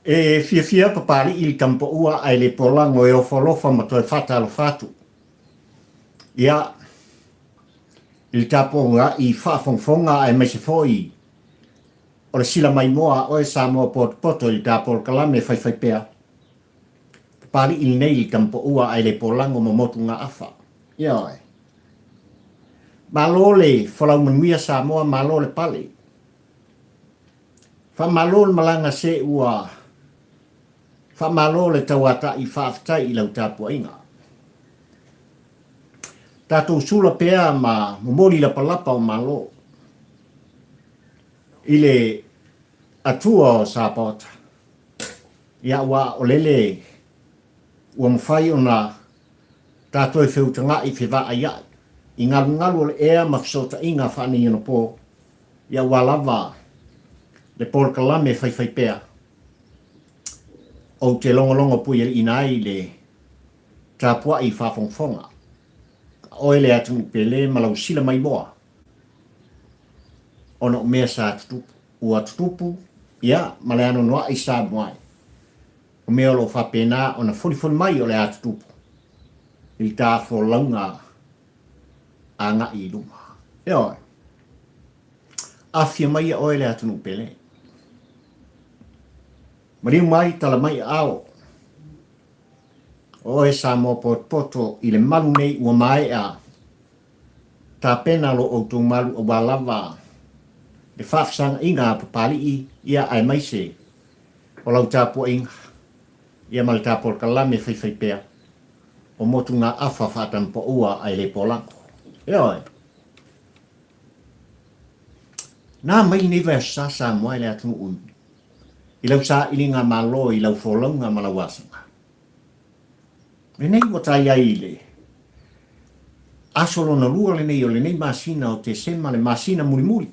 E fiafia Papali'i i le tamapaua ae le polago e ofo alofa ma toe faatalofa atu. Ia, i le tapua'i faafogafoga aemaise foi o le sila maimoa a oe Samoa potopoto i le tapolokalame faifaipea. Papali'i lenei i le tamapaua ae le polago ma motugaafa. Ioe. Malo le folau manuia Samoa, malo le pale. Faamalo le malaga se ua Faamalo le tauata'i faafetai i lau tapuaiga. Tatou sula pea ma momoli lapalapa o malo i le Atua o Sapaota, ia aua o lele ua mafai ona ta toe feutaga'i fevaaia'i i galugalu o le ea ma fesootaiga faaneionapo, ia aua lava le polokalame faifaipea ou te logologo puialiiina ai le tapua'i faafogafoga a oe le atunuu pele ma lau sila maimoa ona o mea sa tutupu, ua tutupu, ia, ma le anoanoa'i Samoa e. O mea o lo o faapena ona folifoli mai o le a tutupu i le ta folauga agai i luma. Ioe. Afia mai ia oe le atunuu pele. Maliu mai tala mai aao. O oe Samoa potopoto i le malu nei ua maea tapena lo outou malu aua lava le faafesagaina a Papali'i ia aemaise o lau tapuaiga ia ma le tapolokalame faifaipea o motugaafa faatampaua ae le polago. Ioe. Na mai lenei vaiaso sa Samoa e le atunuu i lau sailiga malo i lau folauga ma lau asaga. Lenei ua tai ai i le aso lona lua lenei o lenei masina o Tesema, le masina mulimuli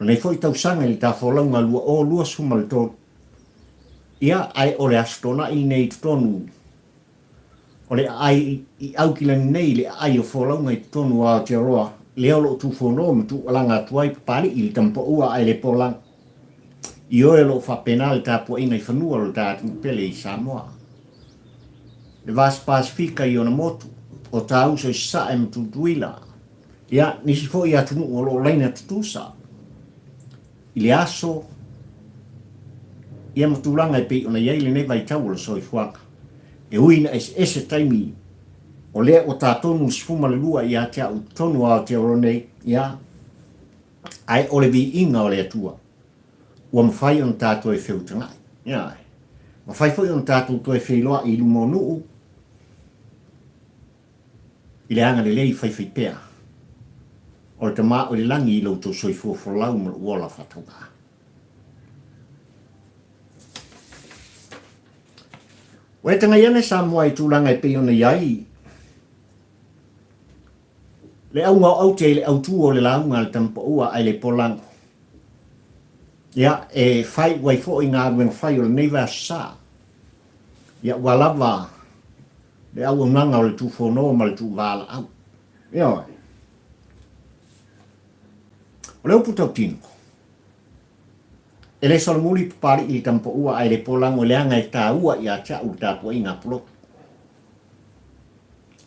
o lenei foi tausaga i le tafolauga 2023. Ia, ae o le Aso Toonai lenei i totonu o le aai i Aukilani nei i le aai o folauga i totonu o Aotearoa, lea o lo o tufono ma tuualaga atu ai Papali'i i le tamapaua ae le polaga. Ioe o lo o faapena le tapuaiga i fanua o le ta atunuu pele i Samoa. Le Vasa Pasefika i ona motu, o Tāuso i Sasae ma Tutuila, ia, nisi foi atunuu o lo o laina tutusa i le aso, ia ma tulaga e pei ona i ai lenei vaitau o le soifuaga. E ui ina eseese taimi o lea ua ta tonu le 12 ia te au i totonu o Aotearoa nei, ia, ae o le viiga o le Atua, ua mafai ona ta toe feutaga'i. Ioe. Mafai foi ona tatou toe feiloa'i i luma o nuu i le agalelei faifaipea o le Tama o i le Lagi i lo outou soifua folau ma lou ola faatauvaa. Ua e tagai ane Samoa i tulaga e pei ona i ai le auga o aute i le autū o le lauga a le Tamapaua ae le polago. Ia, e faaiu ai foi galuega fai o lenei vaiaso sa. Ia, ua lava le auaunaga o le tuufono ma le tuuvalaau. Ioe. O le upu tautino, e le solomuli Papali'i i le Tamapaua ae le polago leaga e taua ia te au le tapuaiga a Pulotu.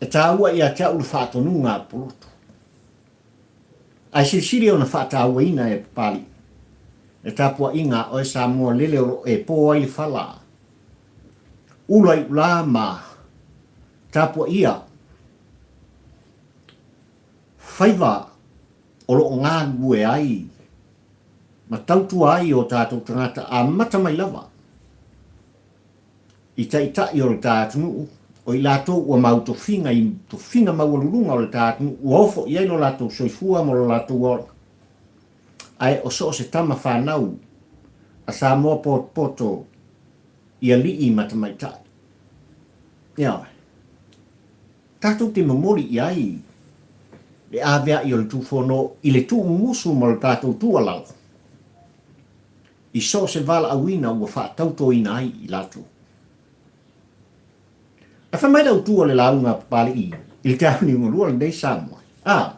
E taua ia te au le faatonuga a Pulotu. Ae silisili ona faatauaina e Papali'i le tapuaiga a oe Samoa lele o lo o e po ai le fala ula i ula ma tapuaia faiva o lo o galulue ai ma tautua ai o tatou tagata amata mai lava i taitai o le ta atunuu, o i latou ua mau tofiga i tofiga maualuluga o le ta atunuu ua ofo i ai lo latou soifua ma lo latou ola. Ae o so o se tama fanau a Samoa potopoto i alii ma tamaitai. Ioe. Tatou te momoli i ai le avea'i o le Tufono i le tuumumusu ma lo tatou tuualalo i so o se valaauina ua faatautoina ai i latou. Ae fai mai le autu o le lauga a Papalii i le taeao liugalua lenei Samoa, a!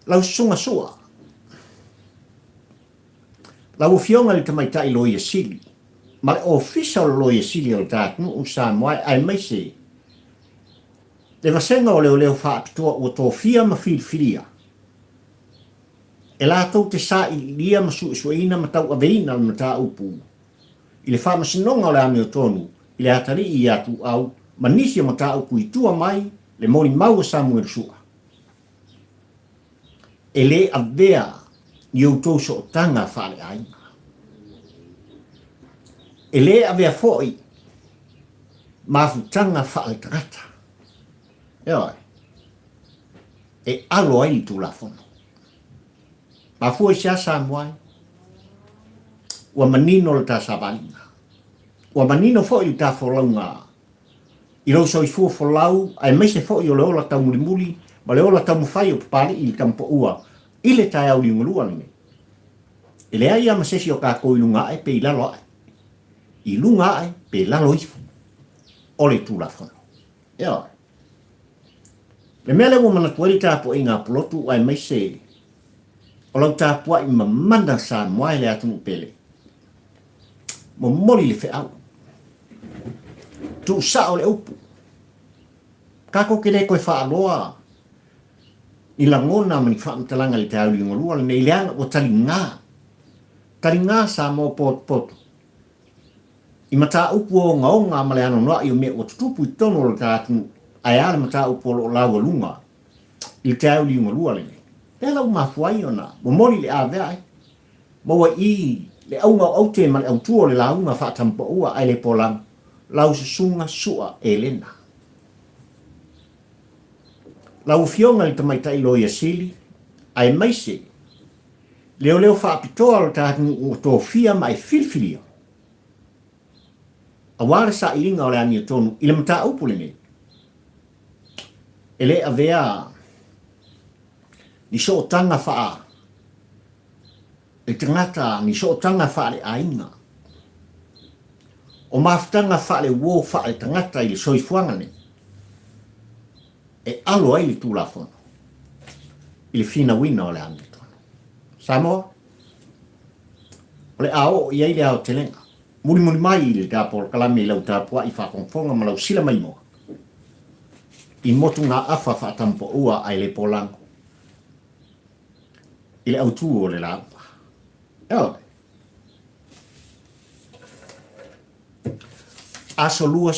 Lau Susuga Sua, lau Afioga i le Tamaitai Loia Sili ma le Ofisa o le Loia Sili o le ta atunuu Samoa aemaise le vasega o leoleo faapitoa ua tofia ma filifilia e latou te sailiilia ma suesueina ma tauaveina le mataupu i le Faamasinoga o le Amiotonu i le atalii ia Tuuau ma nisi o mataupu i tua mai le molimau a Samuelu Sua. E le avea ni outou sootaga faaleaiga. E le avea foi mafutaga faaletagata. Ioe. E alo ai le Tulafono. Mafua i se a Samoa e? Ua manino le ta savaliga. Ua manino foi le ta folauga i lou soifua folau aemaise foi o le ola taumulimuli ma le ola taumafai o Papalii i le Tamapoua i le taeao liugalua lenei. E leai lava ma se isi o tatou i luga ae pe i lalo ae, i luga ae pe lalo ifo o le Tulafono. Ioe. Le mea lea ua manatu ai le tapuaiga a Pulotu aemaise o lau tapuai mamana Samoa e le atunuu pele, momoli le feau, tuusao le upu, tatou te le toe faaloa ni lagona ma ni faamatalaga i le taeao liugalua lenei leaga ua taliga, taliga Samoa potopoto i mataupu ogaoga ma le anoanoai o mea ua tutupu i totonu o le ta atunuu, ae a le mataupu o lo o laualuga i le taeao liugalua lenei? Lea la ua mafua ai ona momoli le avea ai, maua i le auga o aute ma le autu o le lauga faatampaua ae le polagu, lau susuga Sua Elena. Lau Afioga i le Tamaitai Loia Sili, aemaise Leoleo faapitoa o le ta atunuu ua tofia ma e filifilia aua le sailiga o le amiotonu i le mataupu lenei. E le avea ni sootaga faa le tagata, ni sootaga faaleaiga, o mafutaga faaleuo faaletagata i le soifuaga nei e alo ai le Tulafono i le finauina o le amiotonu. Samoa, o le a oo i ai le aotelega, mulimuli mai i le ta polokalame i lau tapuai faafogafoga ma lau sila maimoa i motugaafa faatampaua ae le polago i le autu o le lauga. Ioe. Aso lua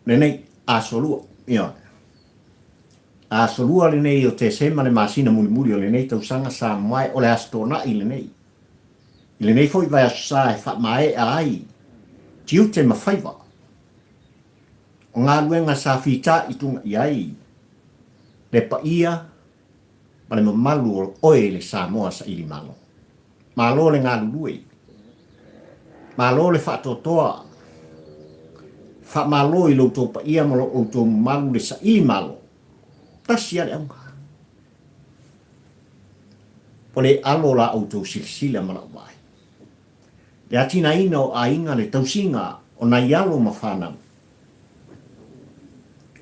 lenei, aso lua, ioe. Aso lua lenei o Tesema le masina mulimuli o lenei tausaga Samoa o le Aso Toonai lenei. I lenei foi vaiaso sa e faamaea ai tiute ma faiva o galuega sa fitaituga i ai le paia ma le mamalu o oe le Samoa saili Malo. Malo le galulue. Malo le faatoatoa. Faamalo i lo outou paia ma lo outou mamalu le saili malo. Tasi lava le auga. Ua le alo la outou silasila ma lau vaai. Le atinaeina o aiga, le tausiga o nai alo ma fanau.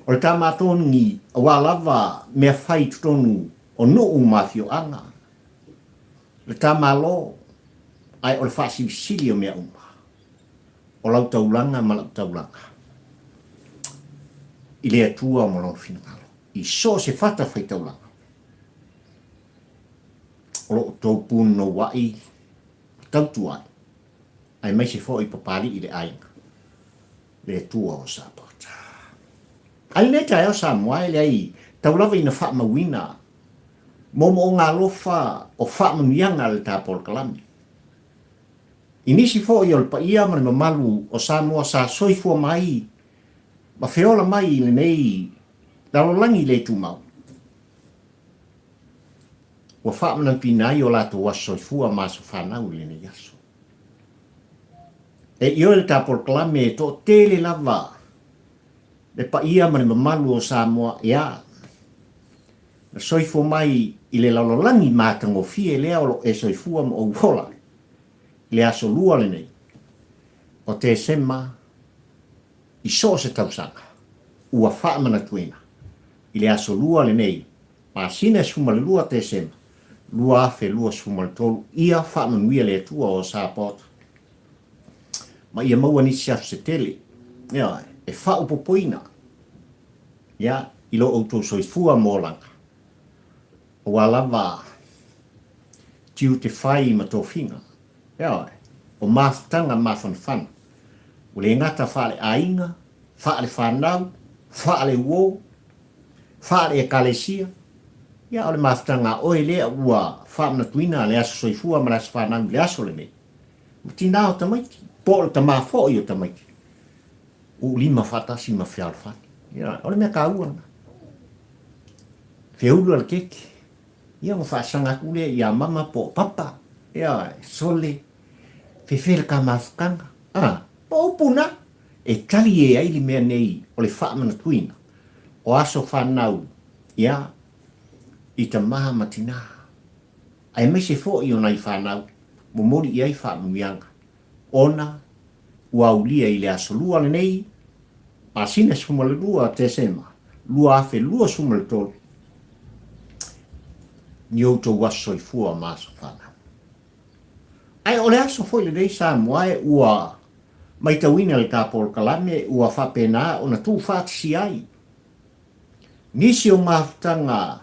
O le tā mātōngi aua lava mea fai i totonu o nuu ma afioaga, le tā Malo, ae o le faasilisili o mea uma, o lau taulaga ma lau taulaga i le Atua ma Lona finagalo, i so o se fata faitaulaga o lo outou punouai ma tautua ai, aemaise foi Papalii le aiga, le Atua o Sapota. A i lenei taeao Samoa e leai tau lava ina faamauina moomooga alofa o faamanuiaga a le ta polokalame. I nisi foi o le paia ma le mamalu o Samoa sa soifua mai ma feola mai i lenei lalolagi le tumau, ua faamanatuina ai o latou aso soifua ma aso fanau i lenei aso. E ioe le ta polokalame e toatele lava le paia ma le mamalu o Samoa, ea, na soifua mai i le lalolagi matagofie lea o lo o e soifua ma ou ola i le aso lua lenei o Tesema I so o se tausaga, ua faamanatuina i le aso Lua lenei, masina e 12 Tesema 2023, ia faamanuia le Atua o Sapaota ma ia maua nisi aso se tele, ioe, e faaopopoina, ia, i lo outou soifua ma olaga, aua lava tiute fai ma tofiga, ioe, o mafutaga mafanafana, ua le gata faale-aiga, faale-fanau, faale-uo, faale-ekalesia, ia, o le mafutaga a oe lea ua faamanatuina le aso soifua ma le aso fanau i le aso lenei. Ma tinā o tamaiti, po o le tamā foi o tamaiti, uulima faatasi ma fealofani. Ia, o le mea taua lena. Feulu a le keke, ia ona faasaga atu lea ia mama po o papa, ia, sole, fefe le ta mafutaga, a, o upu na, e tali e ai le mea nei o le faamanatuina o aso fanau, ia, i tamā ma tinā. Aemaise foi o nai fanau, momoli i ai faamanuiaga, ona ua aulia i le aso Lua lenei, masina 12 Tesema 2023, ni outou aso soifua ma aso fanau. Ae o le aso foi lenei Samoa e ua maitauina le ta polokalame ua faapena ona tuufaatasia ai nisi o mafutaga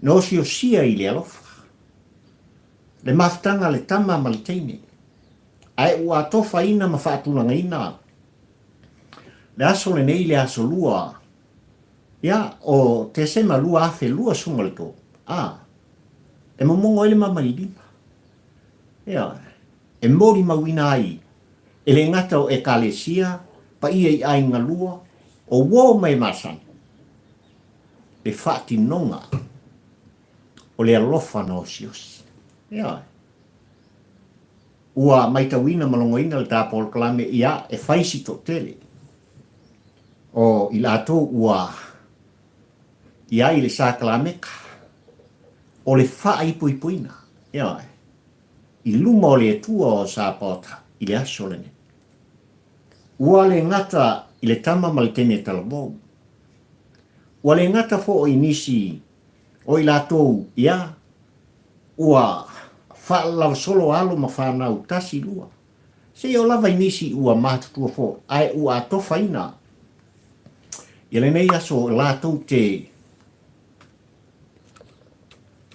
na osiosia i le alofa, le mafutaga a le tama ma le teine, ae ua atofaina ma faatulagaina le aso lenei i le aso Lua, ia, o Tesema 2023, a, e momogo ai le mama i le lima. Ia, e molimauina ai e le gata o Ekalesia, paia i aiga lua, o uo ma e masani, le faatinoga o le alofa na osiosi. Ioe. Ua maitauina ma logoina le ta polokalame ia e fai si toatele o i latou ua i ai le sakalameka o le faaipoipoina, ioe, i luma o le Atua o Sapaota i le aso lenei. Ua le gata i le tama ma le teine talavou, Ua le gata foi nisi o i latou ia ua faalalava-solo alo ma fanau tasi lua, seia oo lava i nisi ua matutua foi ae ua atofaina ia lenei aso latou te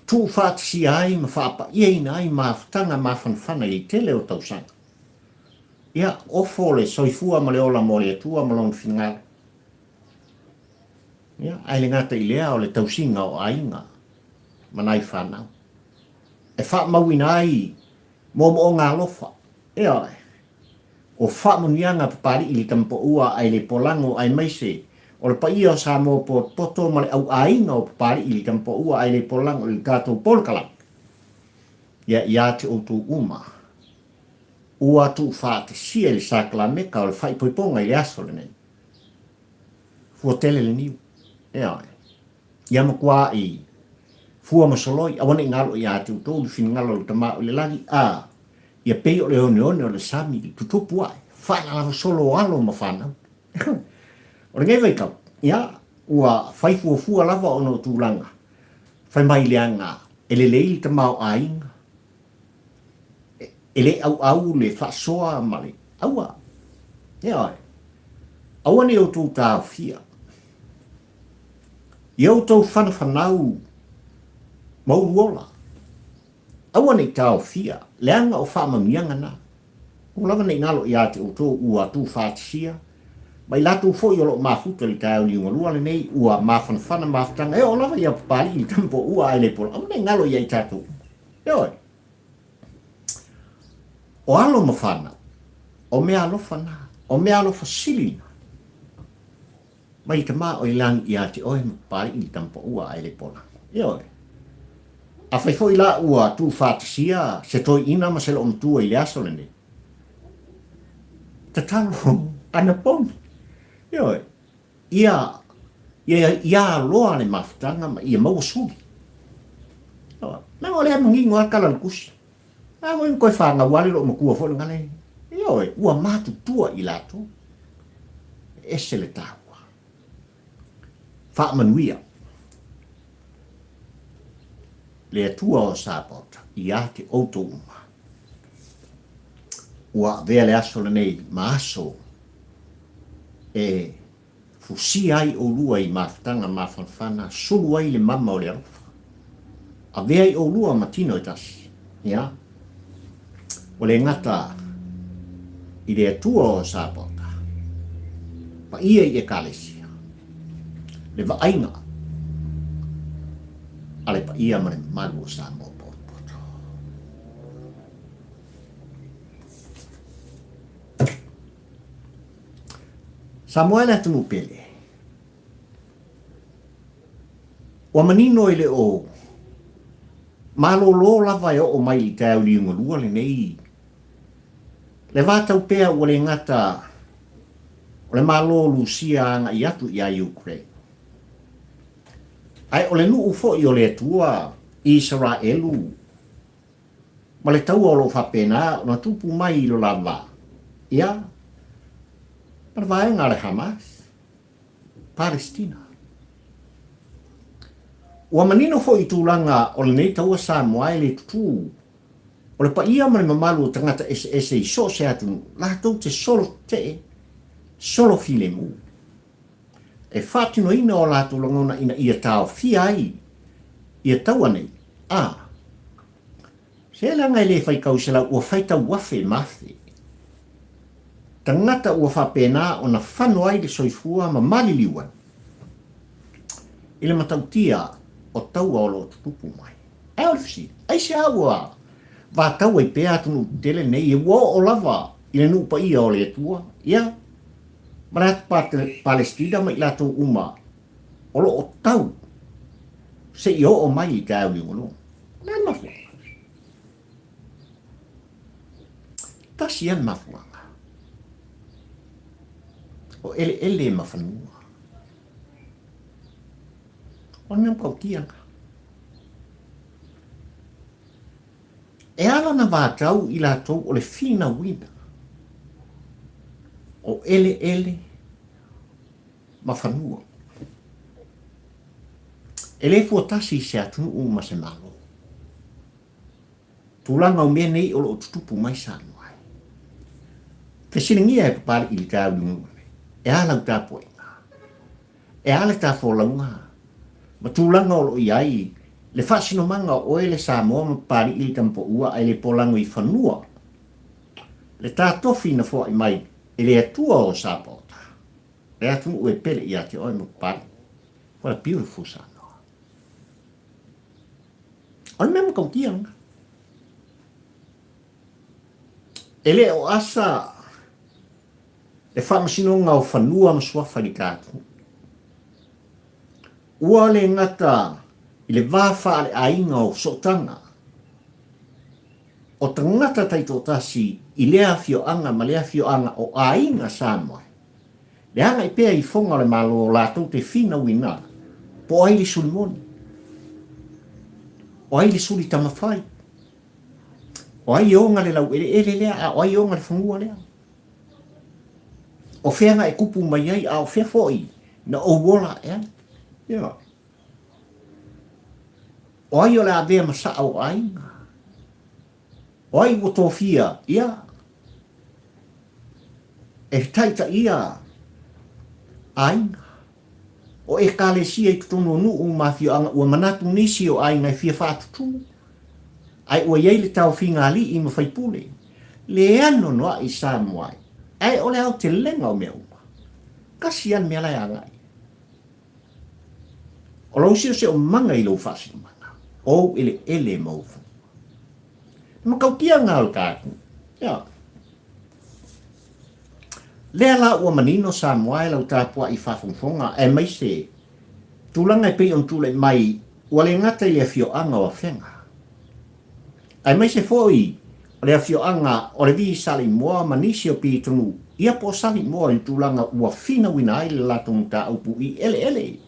tuufaatasia ai ma faapa'iaina ai mafutaga mafanafana i le tele o tausaga. Ia, ofo le soifua ma le ola mo le Atua ma Lona finagalo. Ia, ae le gata i lea o le tausiga o aiga ma nai fanau. E faamauina ai moomooga alofa, ioe, o faamanuiaga Papali'i i le Tamapaua ae le Polago aemaise o le paia o Samoa potopoto ma le au aiga o Papali'i i le Tamapaua ae le Polago i le tatou polokalame. Ia, ia te outou uma ua tuufaatasia i le sakalameka o le faaipoipoga i le aso lenei. Fua tele le niu. Ioe. Ia matuā i fua ma soloi, aua ne i galo ia te outou le finagalo o le Tama o i le lagi, a ia pei o le oneone o le sami i tutupu ae, faalalava solo o alo ma fanau. O lenei vaitau, ia, ua fai fuafua lava ona o tulaga fai mai leaga e lelei le tamaoaiga, E le auau le faasoa ma le aua. Ioe. Aua ne i outou taofia. Ia outou fanafanau ma uluola. Aua ne i taofia, leaga o faamanuiaga na. Aua lava ne i galo ia te outou ua tuufaatasia, ma i latou foi o lo o mafuta i le taeao liugalua lenei ua mafanafana mafutaga, e oo lava ia Papalii i le tama po o ua ae le pola. Aua ne i galo ia i tatou uma. Ioe. O alo ma fanau, o mea alofa na, o mea alofa sili na. Mai tama o i lagi ia te oe ma papali'i le tama paua ae le pola. Ioe. Afai foi la ua tuufaatasia se toeaina ma se loomatua i le aso lenei, tatalo anapogi. Ioe. Ia, ia, ia aloa le mafutaga ma ia maua suli. Leaga o lea manino lava le tala o le tusi. A foi na toe fanau lava le loomatua foi lena le, ioe, ua matutua i latou. ese le taua. Faamanuia le Atua o Sapaota ia te outou uma. Ua avea le aso lenei ma aso e fusia ai oulua i mafutaga mafanafana, sulu ai le mama o le alofa. Avea ai oulua ma tino e tasi. Ia, ua le gata i le Atua o Sapaota, paia i Ekalesia, le vaaiga a le paia ma le mamalu o Samoa potopoto. Samoa e le atunuu pele. Ua manino e le o malōlō lava e oo mai i le taeao liugalua lenei le vatau pea ua le gata o le Malo o Lusia agai atu ia Ukraine, ae o le nuu foi o le Atua Isaraelu ma le taua o lo o faapena ona tupu mai i lo la va, ia, ma le vaega a le Hamas, Palestina. Ua manino foi i tulaga o lenei taua Samoa e le tutū o le paia ma le mamalu o tagata eseese i so o se atunuu latou te solo tetee, solo filemu, e faatinoina o latou lagona ina ia taofia ai ia taua nei, a se leaga e le faitau selau ua faitau afe ma afe tagata ua faapena ona fano ai le soifua ma maliliu ai i le matautia o taua o lo o tutupu mai. Ae o le fesili, aisea ua vatau ai pea atunuu tetele nei e ua oo lava i le nuu paia o le Atua, ia, ma le atu Palestina ma i latou uma o lo o tau seia oo mai i taeao liugalua? O le a le mafuaaga? Tasi lava le mafuaaga, o eleele ma fanua. O le mea matautia lena. E ala ona vatau i latou o le finauina o eleele ma fanua. E le fuatasi i se atunuu ma se Malo. Tulaga o mea nei o lo o tutupu mai Samoa ai. Fesiligia e Papali'i i le taeao liugalua nei, e a lau tapuaiga? E a le ta folauga ma tulaga o lo o i ai le faasinomaga o oe le Samoa ma Papali'i le Tamapoua ae le polago i fanua le ta tofi na foai mai e le Atua o Sapaota, le atunuu e pele ia te oe ma Papali'i. What a beautiful Samoa. O le mea matautia lena. E le o asa le faamasinoga o fanua ma suafa i le tatou. Ua le gata i le va faaleaiga o sootaga o tagata taitoatasi i lea afioaga ma lea afioaga o aiga Samoa, le agai pea i foga o le Malo latou te finauina po o ai le suli moni, o ai le suli tamafai, o ai e oga le laueleele lea a o ai e oga le fanua lea. O fea na e kupu mai ai a o fea foi na ou ola aʻe ai? Ioe. O ai o le a avea ma saʻa o aiga? O ai ua tofia ia e taitaia aiga? O Ekalesia i totonu o nuu ma afioaga ua manatu nisi o aiga e fia faatutū, ae ua i ai le taofiga alii ma faipule, le anoanoai Samoa ai, ae o le aotelega o mea uma. Kasi lava le mea la e agai ai. O lou siosiomaga i lou faasinomaga, o ou eleele ma ou fanua. E matautia lena o le tatou. Ioe. Lea la ua manino Samoa e lau tapuai faafogafoga aemaise tulaga e pei ona tulai mai ua le gata i le afioaga o Afega, aemaise foi o le afioaga o Levi Saleimoa ma nisi o pitonuu ia po o Saleimoa i le tulaga ua finauina ai le latou mataupu i eleele.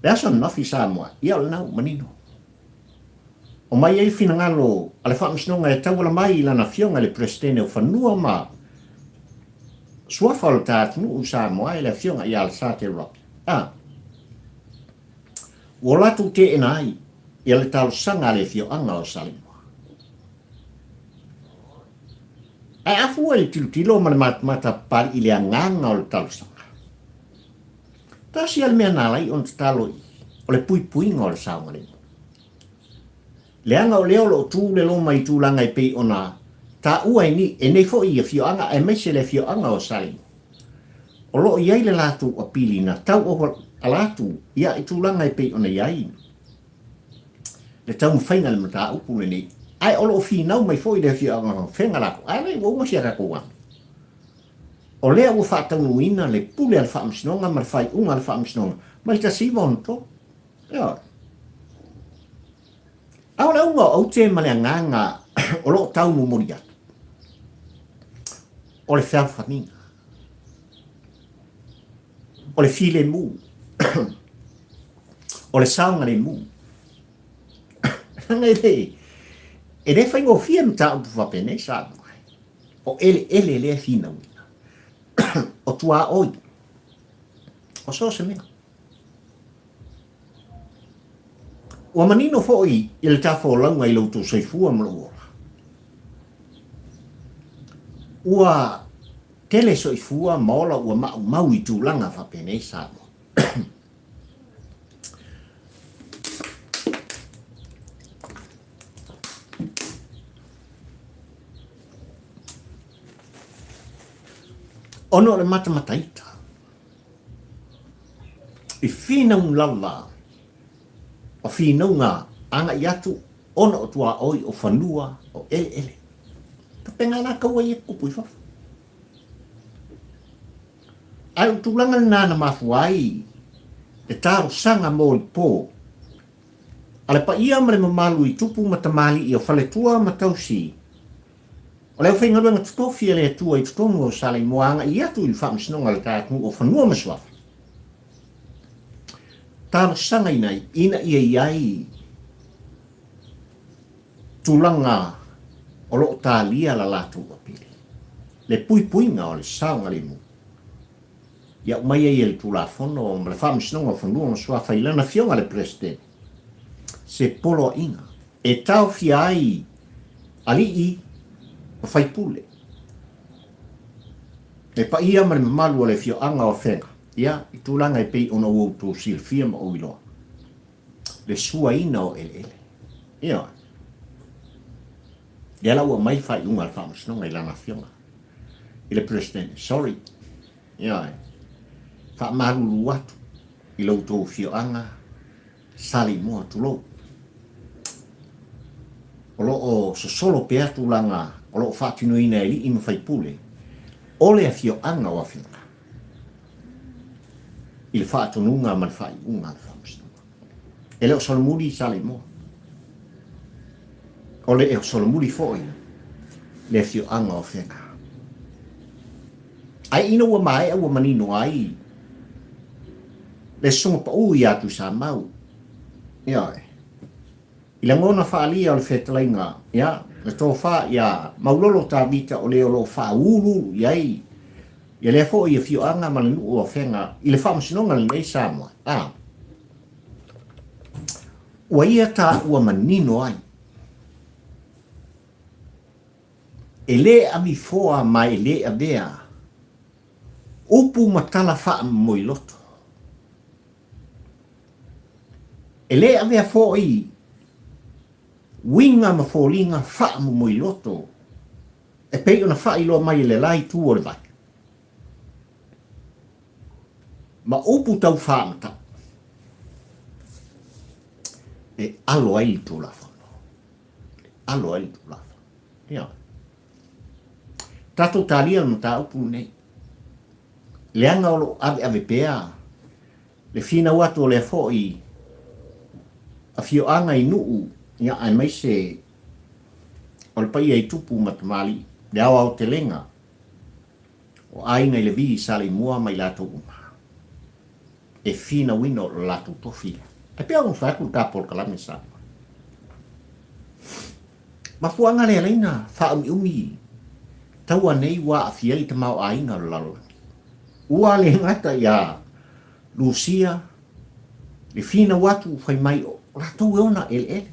Le aso ananafi Samoa, ia o lena ua manino. Omai ai le finagalo a le Faamasinoga e tauala mai i lana Afioga i le Peresetene o Fanua ma. Suafa o le ta atunuu Samoa e le Afioga ia Alesate Robbie. A. Ua latou teena ai ia le talosaga a le afioaga o Saleimoa. Ae a fua i le tilotilo ma le matamata papali i le agaga o le talosaga, tasi lava le mea na ala ai ona tatalo i o le puipuiga o le saogalemu. Leaga o lea o lo o tu le Roma i tulaga e pei ona taua e ni, e nei foi afioaga aemaise le afioaga o Salemu. O lo o i ai le latou apili na tauauala atu ia i tulaga e pei ona i ai le taumafaiga i le mataupu lenei. Ae o lo o finau mai foi le afioaga o Afega latou, ae le ua uma si a tatou ano. O lea ua faataunuuina le pule a le Faamasinoga ma le faaiuga a le Faamasinoga mai le 1963. Ioe. A o le auga o aute ma le agaga o lo o tau momoli atu, o le fealofaniga, o le filemu, o le saogalemu. Leaga e le, e le faigofie mataupu faapenei Samoa. O eleele lea e finauina, o tuaoi, o so o se mea. Ua manino foi i le tafolauga i lo outou soifua ma lou ola. Ua tele soifua ma ola ua maumau i tulaga faapenei Samoa. Ona o le matamataita I finau lava o finauga agai atu ona o tuaoi o fanua o eleele. Tapenga la kaua ia tutupu i fafo. Ae o le tulaga lena na mafua ai le talosaga molipo a le paia ma le mamalu i tupu ma tamalii o faletua ma tausi o le aufaigaluega totofi a le Atua i totonu o Saleimoa agai atu i le Faamasinoga a le Tatou o Fanua ma Suafa, talosagaina ai ina ia i ai tulaga o lo o talia la latou apili, le puipuiga o le saogalemu i aumai ai e le Tulafono ma le Faamasinoga o Fanua ma Suafa i lana Afioga le Peresetene se poloaiga e taofia ai alii ma faipule, le paia ma le mamalu o le afioaga o Afega, ia, i tulaga e pei ona ua outou silafia ma ou iloa, le suaina o eleele. Ioe. Lea la ua aumai le faaiuga a le Faamasinoga i lana afioga i le Peresetene. Sorry. Ioe. Faamalulu atu i lo outou afioaga Saleimoa, tulou. O lo o sosolo pea tulaga o lo o faatinoina e alii ma faipule o le afioaga o Afega i le faatonuga ma le faaiuga a le Faamasinoga. E le o solomuli Saleimoa. O le o solomuli foi le afioaga o Afega. Ae ina ua maea ua manino ai le sosoga pau ia Tuisamau, ioe, i lagona faaalia o le fetalaiga, ia, le tofa ia Maulolo Tavita o le o lo o faauluulu i ai ia lea foi afioaga ma le nuu o Afega i le faamasinoga lenei Samoa, a ua ia taua manino ai E le avifoa ma e le avea upu ma tala faamomoiloto. E le avea foi uiga ma foliga faamomoiloto e pei ona faailoa mai e le la itu o le vai, ma upu tau faamatau e alo ai le Tulafono. E alo ai le Tulafono. Ioe. Tatou talia le mataupu lenei. Leaga o lo o aveave pea le finau atu o lea foi afioaga i nuu, ia, aemaise o le paia i tupu ma tamalii, le aoaotelega o aiga i le vi Saleimoa ma i latou uma e finauina o le latou tofi lea. Ae pei ona fai atu le ta polokalame Samoa. Mafuaaga le alaina faaumiumi Taua nei ua aafia ai le tamaoaiga o le lalolagi. Ua le gata iā Lusia le finau atu fai mai o latou e ona eleele.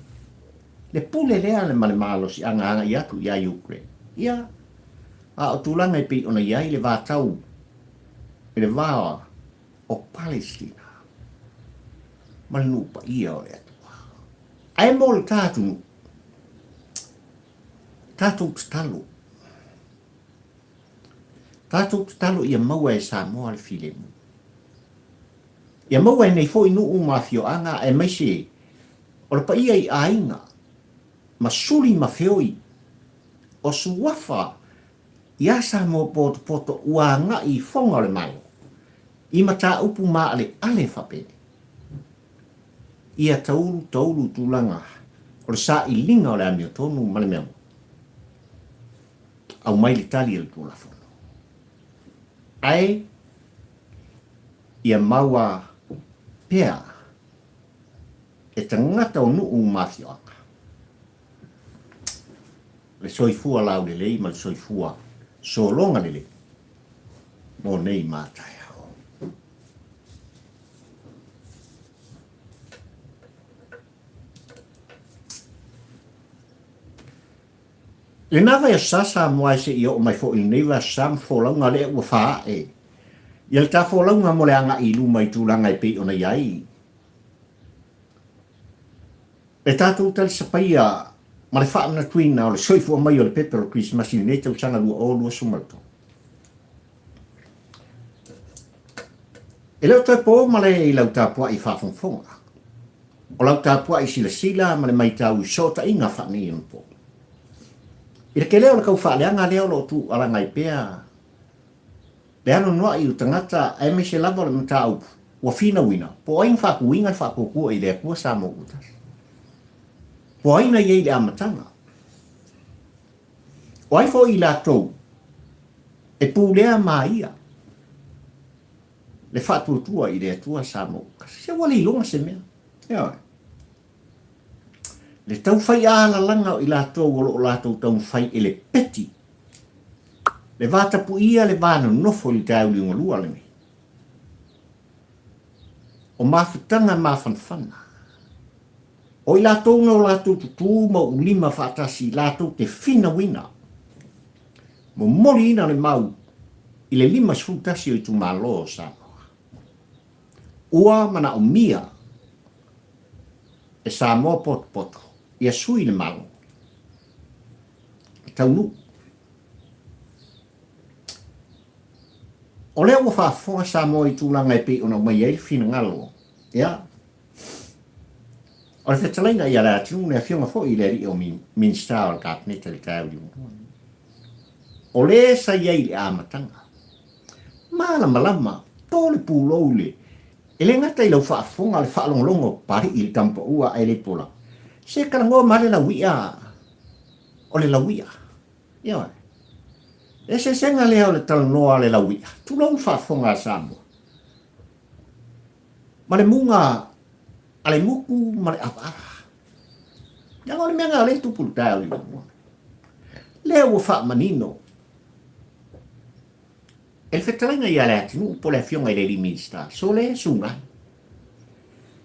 Le pule lea ma le malosiaga agai atu iā Ukraine. Ia, a o tulaga e pei ona i ai le vatau i le va o Palestina ma le nuu paia o le Atua. Ae mo le ta atunuu, tatou tatalo, tatou tatalo ia maua e Samoa le filemu. Ia maua e nei foi nuu ma afioaga aemaise o le paia i aiga ma suli ma feoi o suafa iā Samoa potopoto ua agai i foga o le Malo i mataupu maaleale faapenei. Ia taulu taulu tulaga o le sailiga o le amiotonu ma le mea moni. Aumai le tali a le Tulafono. Ae ia maua pea e tagata o nuu ma afioaga le soifua laulelei ma le soifua sologa lelei mo nei ma taeao. Lena vaiaso sa Samoa e se i oo mai foi i lenei vaiaso sa ma folauga lea ua faaee ia le ta folauga mo le agai i luma i tulaga e pei ona i ai le tatou talisapaia ma le faamanatuina o le soifua mai o le pepe o le Kerisimasi i lenei tausaga 2023. E le o toe po male i lau tapuai faafogafoga, o lau tapuai silasila ma le maitau i sootaiga faaneionapo. I le tele o le taufaaleaga lea o lo o tuualaga ai pea le anoanoai o tagata aemaise lava o le mataupu ua finauina po o ai na faatuina le faatuatua i le Atua Samoa ua tasi. Po o ai na i ai i le amataga. O ai foi i latou e pulea ma ia le faatuatua i le Atua Samoa ua tasi. Se ua le iloga se mea. Ioe. Le tau faialalaga o i latou o lo o latou taumafai e lepeti le va tapuia le va nonofo i le taeao liugalua lenei. O mafutaga mafanafana. O i latou na o latou tutū ma ulima faatasi latou te finauina, momoliina le mau i le 51 o itumalo o Samoa. Ua manaomia e Samoa potopoto ia sui le Malo e taunuu. O lea ua faafofoga Samoa i tulaga e pei ona aumai ai le finagalo, ia, o le fetalaiga ia Leatinuu, le afioga foi i le alii o Minisita o le Kapeneta i le taeao liugalua. O le sa i ai i le amataga, malamalama, to le pulou i le, e le gata i lau faafofoga le faalogologo o Papalii i le tamapaua ae le pola. Se talanoa ma le lauia o le lauia. Ioe. Le eseesega lea o le talanoa a le lauia, tulou le faafofoga a Samoa, ma le muga a le muku ma le avaava. Leaga o le mea lena o lea e tupu i le taeao i luma. Lea ua faamanino e le fetalaiga ia Leatinuu po o le afioga i le alii Minisita, sole Sugai,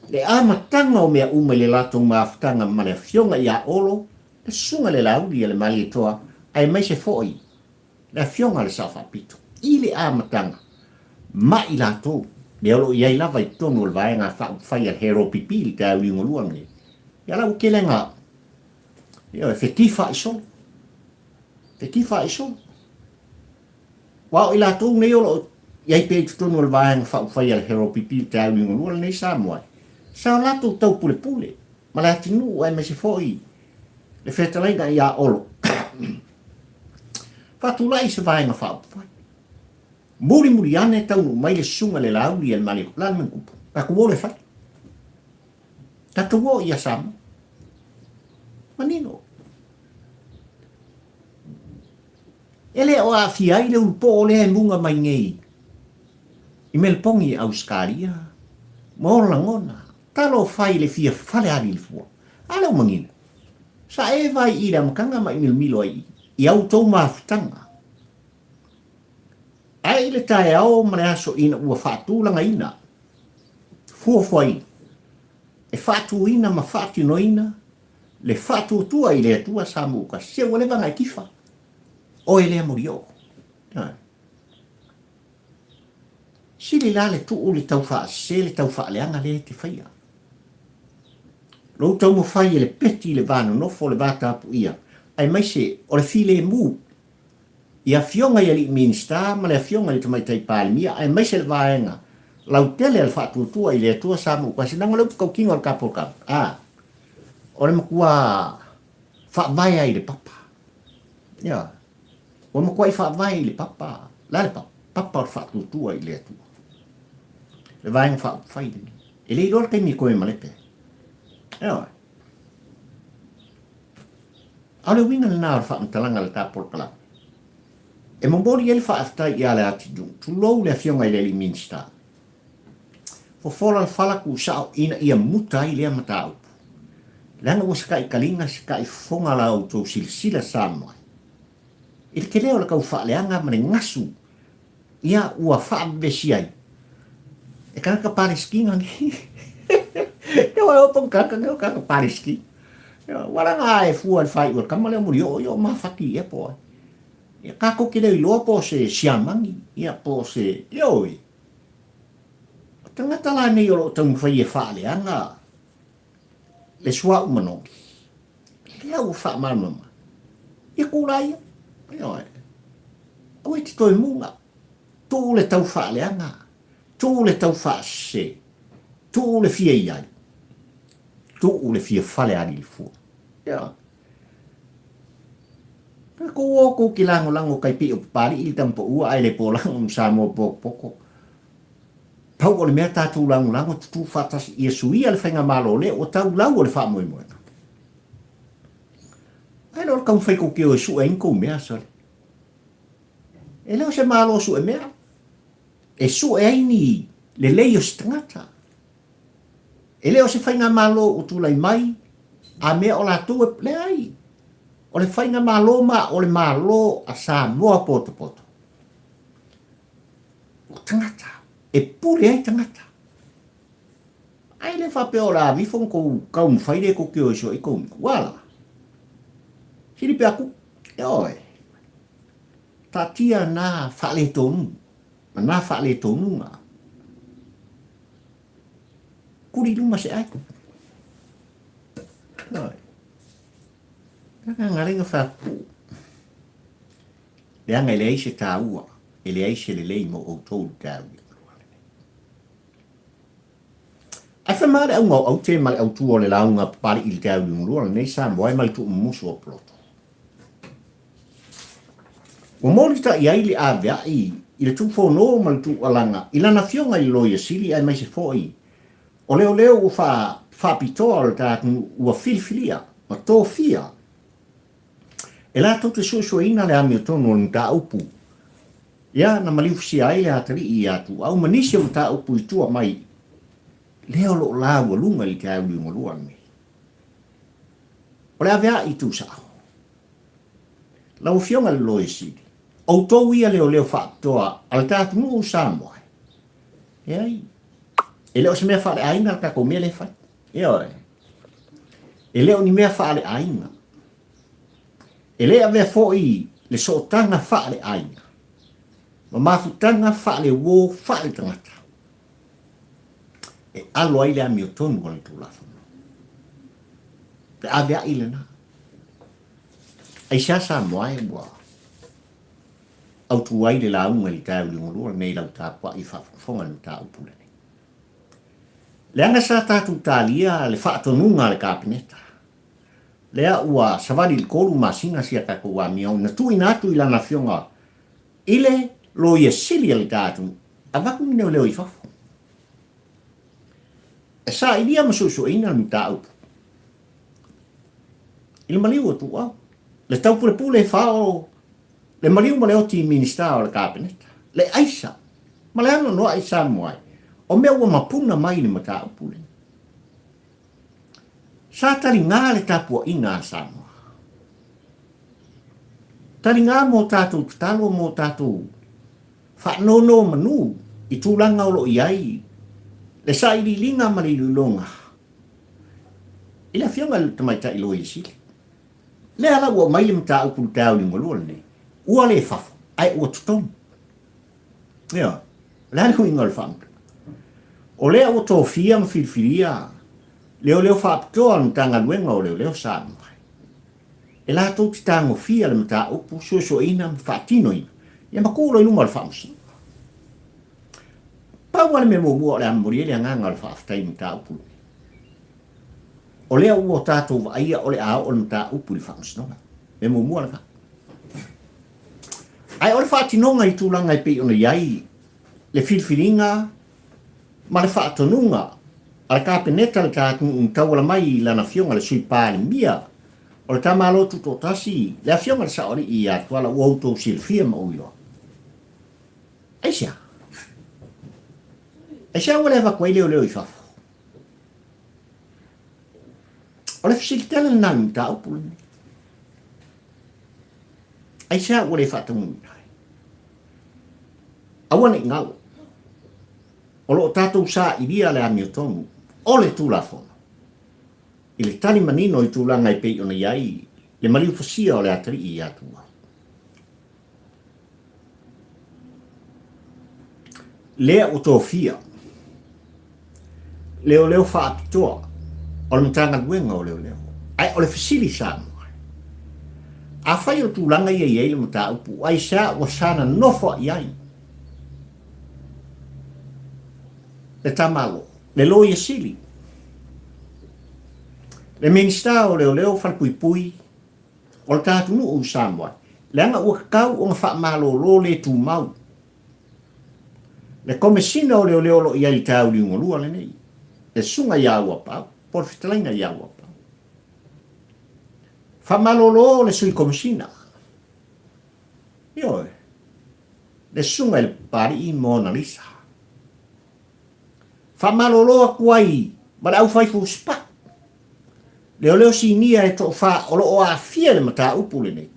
le amataga o mea uma i le latou mafutaga ma le afioga ia Olo le Susuga i le Laauli a le Malietoa aemaise foi le Afioga a le Sao Faapito i le amataga ma i latou lea o lo o i ai lava i totonu o le Vaega Faaupufai a le HRPP i le taeao liugalua lenei. Ia la ua tele na, ioe, fetifaai solo, fetifaai solo. Aua o i latou nei o lo o i ai pea i totonu o le Vaega Faaupufai a le HRPP i le taeao liugalua lenei Samoa, sa o latou taupulepule ma le atunuu aemaise foi le fetalaiga ia Olo. Faatulai se vaega faaupufai. Mulimuli ane taunuu mai le susuga i le Laauli a le Malietoa, le a le mea na tupu? Tatou o le fale. Tatou o ia Samoa. Manino. E le o aafia ai le ulupoo lea e muga mai nei i Melepogi i Ausetalia ma ona lagona. Talofa i le fia fale ali i le fua. A lea ua manino. Sa e vaai i le amataga ma i milomilo ai i i a outou mafutaga. Avea'i le taeao ma le aso ina ua faatulagaina, fuafuaina, e faatuina ma faatinoina le faatuatua i le Atua sa mu'ukasi. Se ua leva ona e tifa oe lea molioo. Ioe. Sili la le tuu le tau faasese le tau faaleaga lea e te faia. Lou taumafai e lepeti le va nonofo le va tapuia aemaise o le filemu i Afioga i alii Minisita ma le Afioga i le Tamaitai Palemia aemaise le vaega lautele a le Faatuatua i le Atua sa mu'ukasi leaga o le upu tautino a le ta polokalame a o le matua faavae ai i le papa. Ioe. Ua matuai faavae i le papa. Le a le papa? Papa o le Faatuatua i le Atua. Le Vaega Faaupufai lenei. E le iloa le taimi e toe malepe ai. Ioe. A o le uiga lena o le faamatalaga a le ta polokalame. E momoli ai le faafetai ia Leatitu'u, tulou le Afioga i le Alii Minisita. Fofola le fala tuusao ina ia muta ai lea mataupu. Leaga ua saka'i taliga, saka'i fofoga la outou silasila Samoa i le tele o le tau faaleaga ma le gasu ia ua faavevesi ai e tagata Palesitina nei. Ia ua oto tagata nei o tagata Palesitina. Ia ua laga e fua i le faaiu o le tama lea o Mulioo ia o mafati ea po o ai. Ia tatou te le iloa po o se Siamani ia po o se, ioe. O tagata la nei o lo o taumafai e faaleaga le suauu manogi, lea ua faamalamalama, ia kula ia, ioe, aua e te toe muga, tuu le tau faaleaga, tuu le tau faasese, tuu le fia i ai, tuu le fia fale alilifua. Ioe. Ka kou o kou ki lagolago kai pei o Papali'i le tama paua ae le polago ma Samoa potopoto. Pau o le mea tatou lagolago tutū faatasi ia suia le faigamalo lea ua tau lau o le faamoemoega. Ae le o le taumafai tou te o e sue ai ni tou mea sole. E le o se malo sue mea. E sue ai ni lelei o se tagata. E le o se faigamalo ua tulai mai a mea o latou e leai. O le faigamalo ma o le Malo a Samoa potopoto. O tagata, e pule ai tagata. Ae le faapea o le a aveifo ona tou taumafai lea tou te o e sue ai tou mea. Ua la. Sili pe aku. Ioe. Taatia na faaletonu ma na faaletonuga. Kuli i luma se ai. Ioe. Kaka ngalenga faapupuu. Leaga e leai se taua, e leai se lelei mo outou i le taeao liugalua lenei. Ae fai mai le auga o aute ma le autu o le lauga Papali'i i le taeao liugalua lenei Samoa e ma le tuumumusu o Poloto. Ua molita'i ai le avea'i i le tuufono ma le tuualaga i lana afioga i le Loia Sili aemaise foi o leoleo ua faapitoa o le ta atunuu ua filifilia ma tofia e latou te suesueina le amiotonu o le mataupu ia na maliufusia ai le atalii ia Tuuau ma nisi o mataupu i tua mai lea o lo o laualuga i le taeao liugalua lenei. O le avea'i tuusao. Lau Afioga i le Loia Sili, outou ia leoleo faapitoa a le ta atunuu o Samoa, leai, e le o se mea faaleaiga le tatou mea lea e fai. Ioe. E le o ni mea faaleaiga. E le avea foi le sootaga faaleaiga ma mafutaga faaleuo faaletagata e alo ai le amiotonu a le Tulafono. Le avea'i lena. Aisea Samoa e ua autu ai le lauga i le taeao liugalua lenei i lau tapua'i faafogafoga i le mataupu lenei? Leaga sa tatou talia le faatonuga a le Kapeneta, lea ua savali i le 3 masina si a tatou amio na tuuina atu i lana afioga i le Loia Sili a le ta atunuu, avatu ni leoleo i fafo e sailia ma suesueina le mataupu i le maliu o Tuuau, le taupulepule e fao le maliu ma le oti i Minisita o le Kapeneta, le aisa ma le anoanoai i Samoa ai, o mea ua mapuna mai i le mataupu lenei. Sa taligā le tapuaiga a Samoa. Taligā mō tātou tatalo, mō tātou. Faanonomanu i tulaga o lo o i ai le sailiiliga ma le iloiloga i le Afioga i le Tamaitai Loia Sili. Lea la ua aumai le mataupu i le taeao liugalua lenei, ua le fafo, ae ua totonu. Ioe, o le a le uiga o le faamatalaga? O lea ua tofia ma filifilia leoleo faapitoa a le Matagaluega o Leoleo Samoa e latou te tagofia le mataupu, suesueina ma faatinoina, ia ma tuu loa i luma o le Faamasinoga. Pau lava le mea muamua o le a momoli ai le agaga o le faafetai i le mataupu lenei, o lea ua tatou vaaia o le a oo le mataupu i le Faamasinoga. Mea muamua lena. Ae o le faatinoga i tulaga e pei ona i ai le filifiliga ma le faatonuga a le Kapeneta le ta atunuu na tauala mai i lana Afioga le Sui Palemia o le ta Malo Tutoatasi, le Afioga i le Saoalii ia Tuala ua outou silafia ma ou iloa. Aisea? Aisea ua le avatu ai leoleo i fafo? O le fesili tele lena i le mataupu lenei. Aisea ua le faataunuuina ai? Aua ne i galo, o lo o tatou sailia le amiotonu o le Tulafono i le tali manino i tulaga e pei ona i ai le maliu fasia o le atalii ia Tuuai. Lea ua tofia leoleo faapitoa o le Matagaluega o Leoleo. Ae o le fesili Samoa, afai o le tulaga ia i ai le mataupu, aisea ua sana nofo i ai le tamalo, le Loia Sili, le Minisita o Leoleo Falepuipui o le ta atunuu i Samoa, leaga ua tatau ona faamalolo le tumau Le Komesina o Leoleo o lo o i ai i le taeao liugalua lenei, le Susuga ia Auapau, po o le Fetalaiga ia Auapau. Faamalolo le Sui Komesina, ioe, le Susuga i le Papalii Mona Lisa. Faamalolo atu ai ma le aufai fusipa, leoleo sinia e toafa o lo o aafia i le mataupu lenei,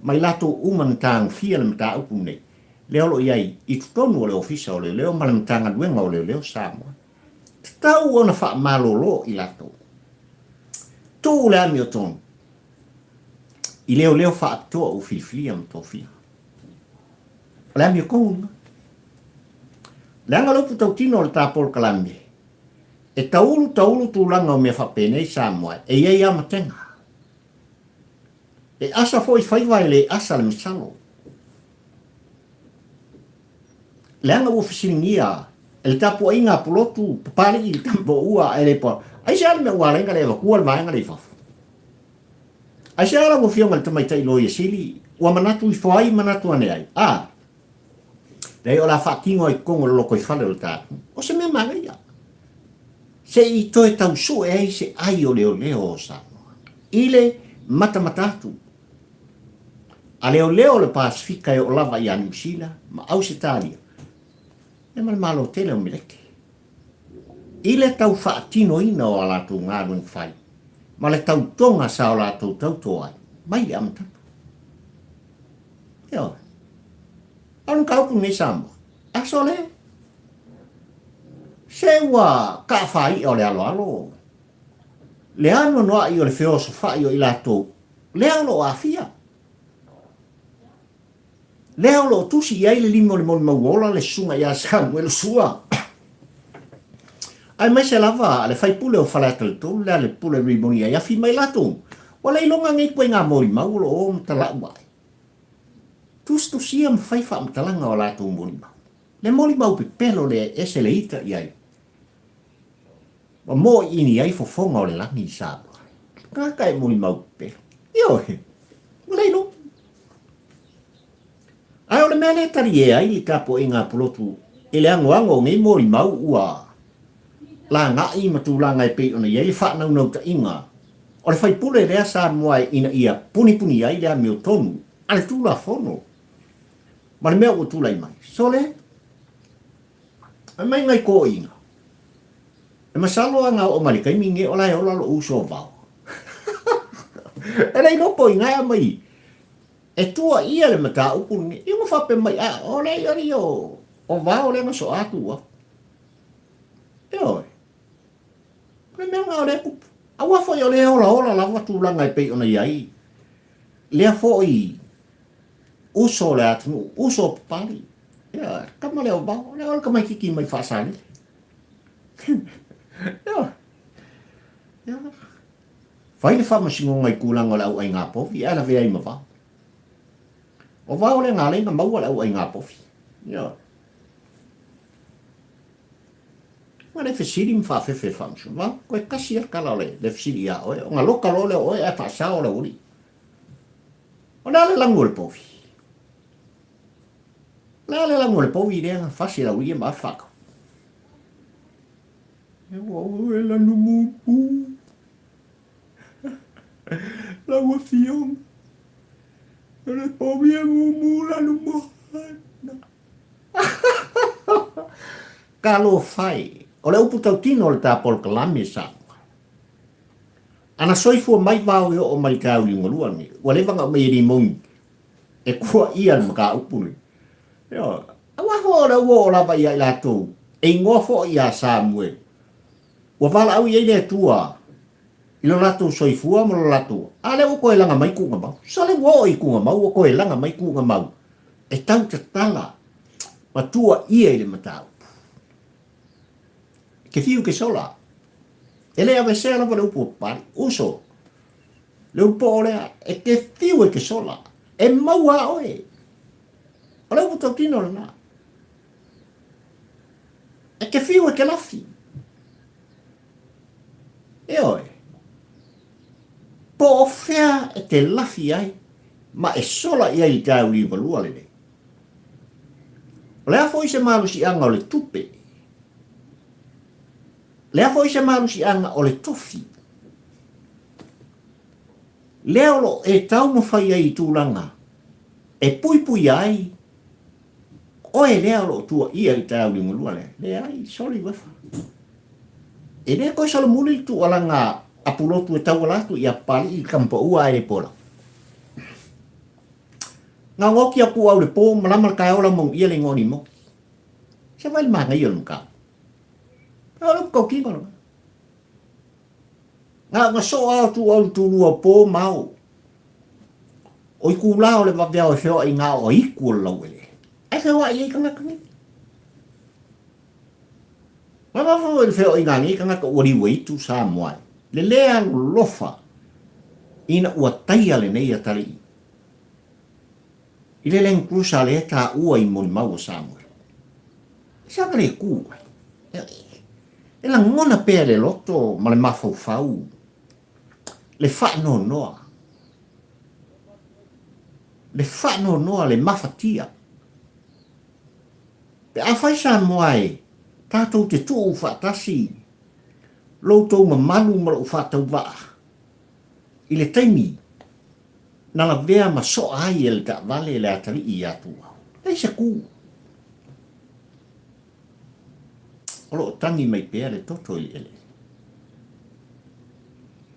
ma i latou uma na tagofia le mataupu lenei, lea o lo o i ai i totonu o le Ofisa o Leoleo ma le Matagaluega o Leoleo Samoa. Tatau ona faamalolo i latou. Tuu le amiotonu i leoleo faapitoa ua filifilia ma tofia. O le amiotonu lena. Leaga le upu tautino o le ta polokalame, e taulu taulu tulaga o mea faapenei Samoa e i ai amatega. E asa foi faiva e le asa le masalo. Leaga ua fesiligia e le tapuaiga a Pulotu, Papalii le tama po ua ae le po. Aisea le mea ua ala ai ona le avatua le vaega lea i fafo? Aisea lau Afioga i le Tamaitai Loia Sili ua manatu ifo ai manatu ane ai? A, leai o le a faatino ai i totonu o le lotoifale o le ta atunuu. O se mea manaia. Se i toe tau sue ai se ai o leoleo o Samoa i le matamata atu a leoleo o le Pasefika e oo lava ia Niu Sila ma Ausetalia ia ma le Malo tele o Meleke i le tau faatinoina o a latou galuega fai ma le tautoga sa o latou tauto ai mai le amataga. Ioe. A o le mataupu lenei Samoa, aso le Se ua kaafaia o le aloalo, le anoanoai o le feosofai o i latou, lea o lo o aafia. Lea o lo o tusi i ai le lima o le molimau ola le susuga ia Samuelu Sua. Aemaise lava le faipule o Faleata le 3 lea le pule Rimoni ai afi mai latou. Ua le iloga nei ituaiga molimau o lo o matalau ai. Tusitusia ma fai faamatalaga o latou molimau. Le molimau pepelo lea e ese le ita i ai, ua moiini ai fofoga o le lagi i Samoa. Tagata e molimau pepelo. Ioe, ua le iloa. Ae o le mea lea e talie ai le tapuaiga a Pulotu i le agoago o nei molimau ua lagai ma tulaga e pei ona i ai le faanaunautaiga o le faipule lea Samoa ina ia punipuni ai le amiotonu a le Tulafono ma le mea ua tulai mai. Sole, fai mai nai toeaiina, e masalo a na oo mai le taimi lenei o la e ola lou uso a Vao. E le iloa po o ina e aumai. E tuaia le mataupu lenei. Ia ua faapea mai, a, o le alii o, o Vao lea na soa atu au. Ioe. O le mea lena o lea e tupu. Aua foi o lea e olaola lava tulaga e pei ona i ai lea foi uso o le atunuu, uso o Papalii. Ia, tama lea o Vao, lea o le tamaititi mai Faasalele. Ioe. Ia. Fai le faamasinoga i tulaga o le au aiga povi ae lavea ai ma Vao. O Vao lea na ala ai ona maua le au aiga povi. Ioe. Ua le fesili ma faafefe i le faamasinoga. Vao, toe tasi lava le tala o le fesili ia oe, ona loka loa lea o oe ae faasao le aualii. O le a le lanu o le povi? O le a le lanu o le povi lea na fasi e le aualii ia ma ave faatau? E ua oe lanu mumu. Lau afioga, o le povi e mumu lanu moana. Talofa e! O le upu tautino o le ta polokalame Samoa. Ana soifua mai vao e oo mai i le tauliugalua lenei, ua leva ona aumai e limoni e kuaia le mataupu lenei. Ioe. Aua foi o lea ua oo lava ia i latou, e igoa foi ia Samuele. Ua valaau i ai le Atua i lo latou soifua ma lo latou, a lea ua toe laga mai tuuga mau. Sole ua oo i tuuga mau, ua toe laga mai tuuga mau e tau tatala ma tuuaia i le mataupu. E te fiu ke sola. E le avesea lava le upu o Papalii. Uso, le ulu poo lea, e te fiu e te sola. E maua a oe. O le upu tautino lena. E te fiu e te lafi. Ioe. Po o fea e te lafi ai ma e sola i ai i le taeao liugalua lenei. O le a foi se malosiaga o le tupe? Le a foi se malosiaga o le tofi? Lea o lo o e taumafai ai i tulaga e puipuia ai oe lea o lo o tuuaia i le taeao liugalua lea. Leai, soli uefa. E le toe solomuli le tuualaga a Pulotu e tauala atu i Apalii i le tamapaua ae le pola. Gaogaoti atu au i le po, malama le taeao lau manuia le igoa o Nimoti. Se vai le manaia o le mataupu. O le upu tautino lena. Na ona soo lava o tuu au i le tulua o po ma ao. O itulā o le vaveao e feoai i ngā o aitu o le laueleele. Ae feoai ai tagata nei. Lava foi le feoaiga a nei tagata ua liuaitu Samoa e le lē alolofa ina ua taia lenei atalii i le Land Cruiser lea e taua i molimau o Samoa. E saga le ku ai. E lagona pea le loto ma le mafaufau le faanoanoa. Le faanoanoa, le mafatia. Pe afai Samoa e, tatou te tuu faatasi lo outou mamalu ma lou faatauvaa i le taimi na lavea ma soa ai e le taavale le atalii ia Tuuau. Leai se ku. O lo o tagi mai pea le toto i le eleele.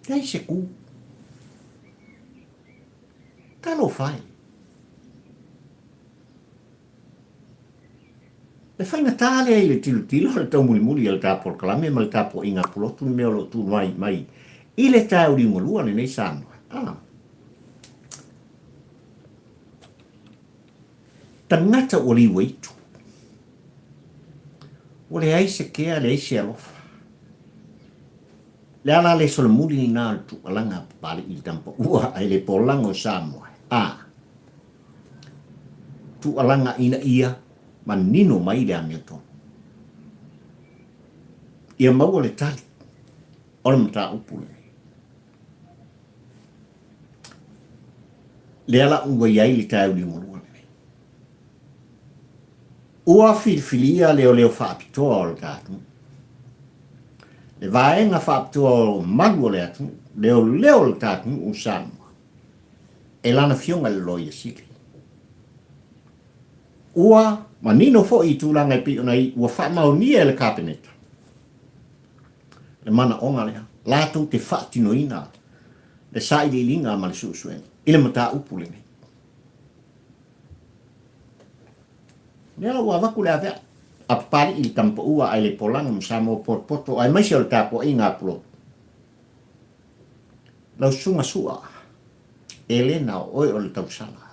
Leai se ku. Talofa e. E faigata lea i le tilotilo le taumulimuli a le ta polokalame ma le tapuaiga a Pulotu le mea o lo o tulai mai i le taeao liugalua lenei Samoa. Ah. Tagata ua liuaitu. Ua leai se kea, leai se alofa. Le ala le solomuli lena o le tuualaga a Papalii i le tamapaua ai le polaga o Samoa. Ah. Tuualaga ina ia manino mai le amiotonu. Ia maua le tali o le mataupu lenei. Lea la ua i ai le taeao liugalua lenei. Ua filifilia leoleo faapitoa o le ta atunuu. Le vaega faapitoa o malu o le atunuu, leoleo o le ta atunuu o Samoa. e lana Afioga i le Loia Sili. Ua manino foi i tulaga e pei ona i ua faamaonia e le Kapeneta le manaoga lea latou te faatinoina le sailiiliga ma le suesuega i le mataupu lenei. Lea la ua avatu le aveae a Papali'i i le tamapaua ae le polaga ma Samoa potopoto aemaise o le tapuaiga a Pulotu. Lau susuga Su'a, Elena o oe o le tausala.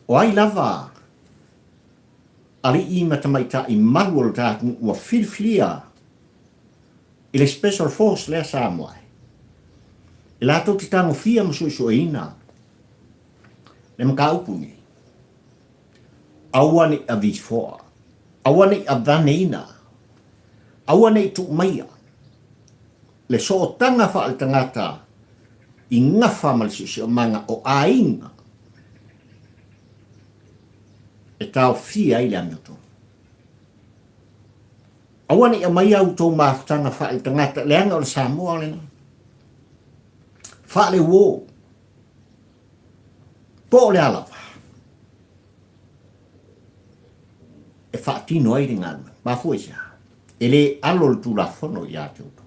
O ai lava alii ma tamaitai malu o le ta atunuu ua filifilia i le Special Force lea Samoa e latou te tagofia ma suesueina le mataupu nei. Aua ne i avifoa, aua ne i avaneina, aua ne i tuu maia le sootaga faaletagata i gafa ma le siosiomaga o aiga e taofia ai le amiotonu. Aua ne i aumaia a outou mafutaga faaletagata, leaga o le Samoa lena. Faaleuo, po o le a lava, e faatino ai le galuega. Mafua i se a? E le alo le Tulafono ia te outou.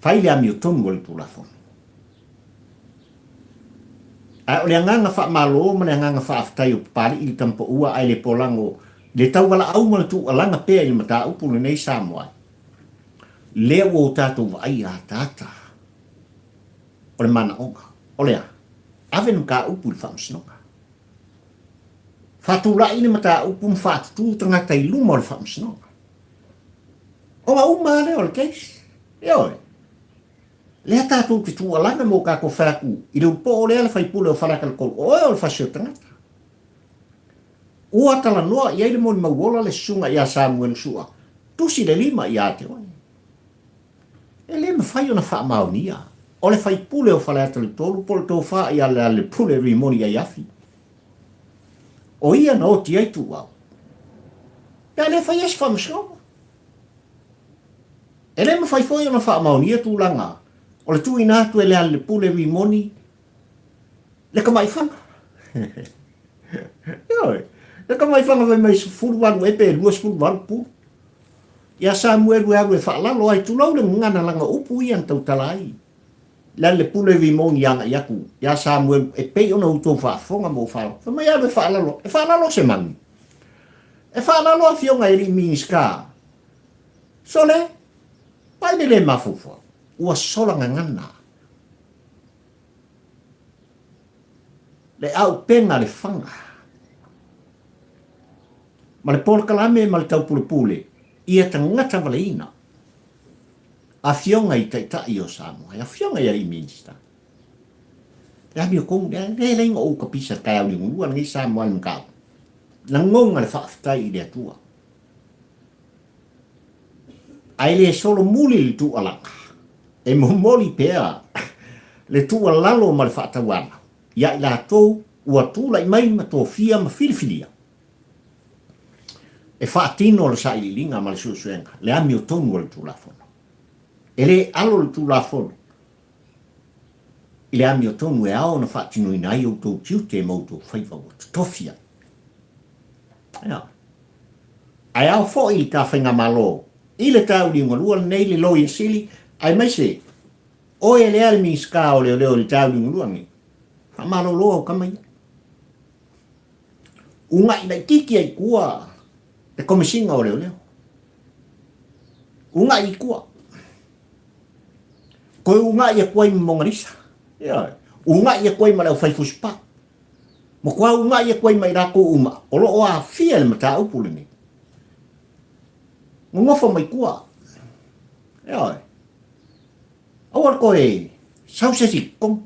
Fai le amiotonu a le Tulafono. Ae o le agaga faamalo ma le agaga faafetai o Papali'i le Tamapaua ae le polago i le taualaau ma le tuualaga pea i le mataupu lenei Samoa ai. Lea ua o tatou vaaia ataata o le manaoga. O le a? Ave le mataupu i le Faamasinoga. Faatulai le mataupu ma faatutū tagata i luma o le Faamasinoga. Ona uma lava lea o le case. Ioe. Lea tatou te tuualana ma o tatou fai atu i le upoo lea le faipule o Faleata 3, o oe o le fasi o tagata. Ua talanoa i ai le molimauola le susuga ia Samuelu Sua, tusi le lima ia te oe. E le mafai ona faamaonia o le faipule o Faleata 3 po o le tofa ia Lealailepule Rimoni Aiafi. O ia na oti ai Tuuau. Pe a le faia se faamasinoga. E le mafai foi ona faamaonia tulaga o le tuuina atu e Lealailepule Rimoni le tamaifaga. Ioe, le tamaifaga fai mai 18 ea pe 28 pulu. Ia Samuelu e alu e faalalo ai, tulou le gagana laga o upu ia na tautala ai. Lealailepule Rimoni agai atu ia Samuelu e pei ona outou faafofoga ma ou faalogo. Fai mai alu e faalalo, e faalalo se manu. E faalalo afioga i alii Minisita. Sole, vaai le le mafaufau, ua sola gagana le aupega le faga ma le polokalame ma le taupulepule ia tagata valeina afioga i taitai o Samoa, e afioga i alii Minisita. Le amiotonu, le le leai na ou kapisa taeao liugalua lenei Samoa i le mataupu. Lagona le faafetai i le Atua. Ae le solomuli le tuualaga, e momoli pea le tuualalo ma le faatauana ia i latou ua tulai mai ma tofia ma filifilia e faatino le sailiiliga ma le suesuega, le amiotonu o le Tulafono. E le alo le Tulafono i le amiotonu e ao ona faatinoina ai outou tiute ma outou faiva ua totofi ai. Ioe. Ae ao foi i ta faigamalo i le tauliugalua lenei le Loia Sili aemaise oe lea le Minisita o Leoleo i le tauliugalua lenei. Faamalolo au tama ia. Ugaʻi laitiiti ai i tua le Komesina o Leoleo. Ugaʻi i tua. Toe ugaʻi atu ai ma Monalisa. Ioe. Ugaʻi atu ai ma le aufai fusipa. Matua ugaʻi atu ai ma i latou uma o lo o aafia i le mataupu lenei. Nonofo mai tua. Ioe. Aua le toe sau se isi i totonu.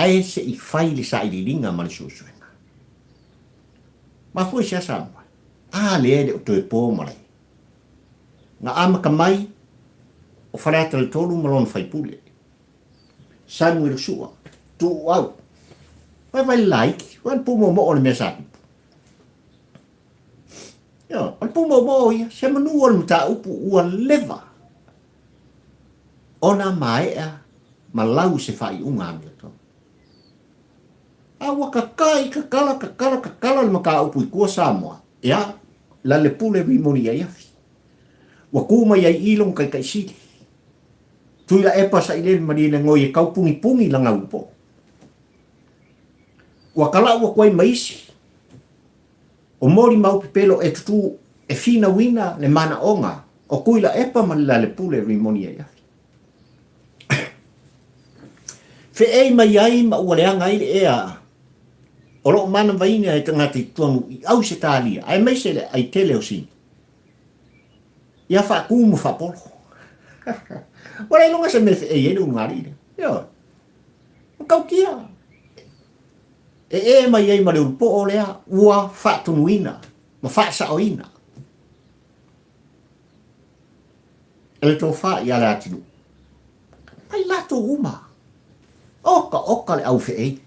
Ae se i fai le sailiiliga ma le suesuega. Mafua i se a Samoa? A lea e le o toe po malae. Na amata mai o Faleata le 3 ma lona faipule. Samuel Sua, Tuuau, vaivai le laiti, o le pumoomoo o le mea sa tupu. Ioe, o le pumoomoo ia, se manu o le mataupu ua leva ona maea ma lau se faaiuga amiotonu. A ua tatai, tatala, tatala, tatala le mataupu i tua Samoa, ia, Lalepule Rimoni Aiafi. Ua tu mai ai i lona taitaisili. Tuilaepa sailele malie le goi e tau punipuni lana upo. Ua kala'u atu ai ma isi o molimau pepelo e tutū e finauina le manaoga o Tuilaepa ma le Lalepule Rimoni Aiafi. Fe'ei mai ai ma ua leaga ai le ea o lo'o manavaina e tagata i totonu i Ausetalia aemaise le aitele o Sini. Ia faatū ma faapolo. Ua le iloga se mea e fe'ei ai le ulugalii lea. Ioe. Matautia. E ē mai ai ma le ulupo'o lea ua faatonuina ma faasaoina e le tofa ia Leatinuu. Mai latou uma. Oka oka le au fe'ei.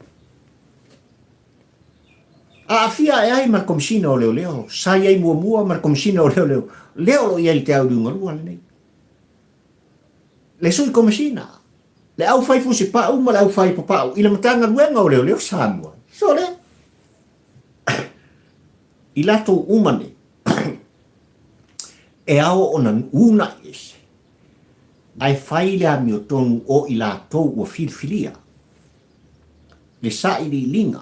Aafia ae ai ma le Komesina o Leoleo, sa i ai muamua ma le Komesina o Leoleo, lea o lo o i ai i le Teauliugalua lenei. Le Sui Komesina, le au fai fusipau ma le au fai papau i le Matagaluega o Leoleo Samoa. Sole! I latou uma nei, e ao ona uunai ese, ae fai le amiotonu o i latou ua filifilia le sailiiliga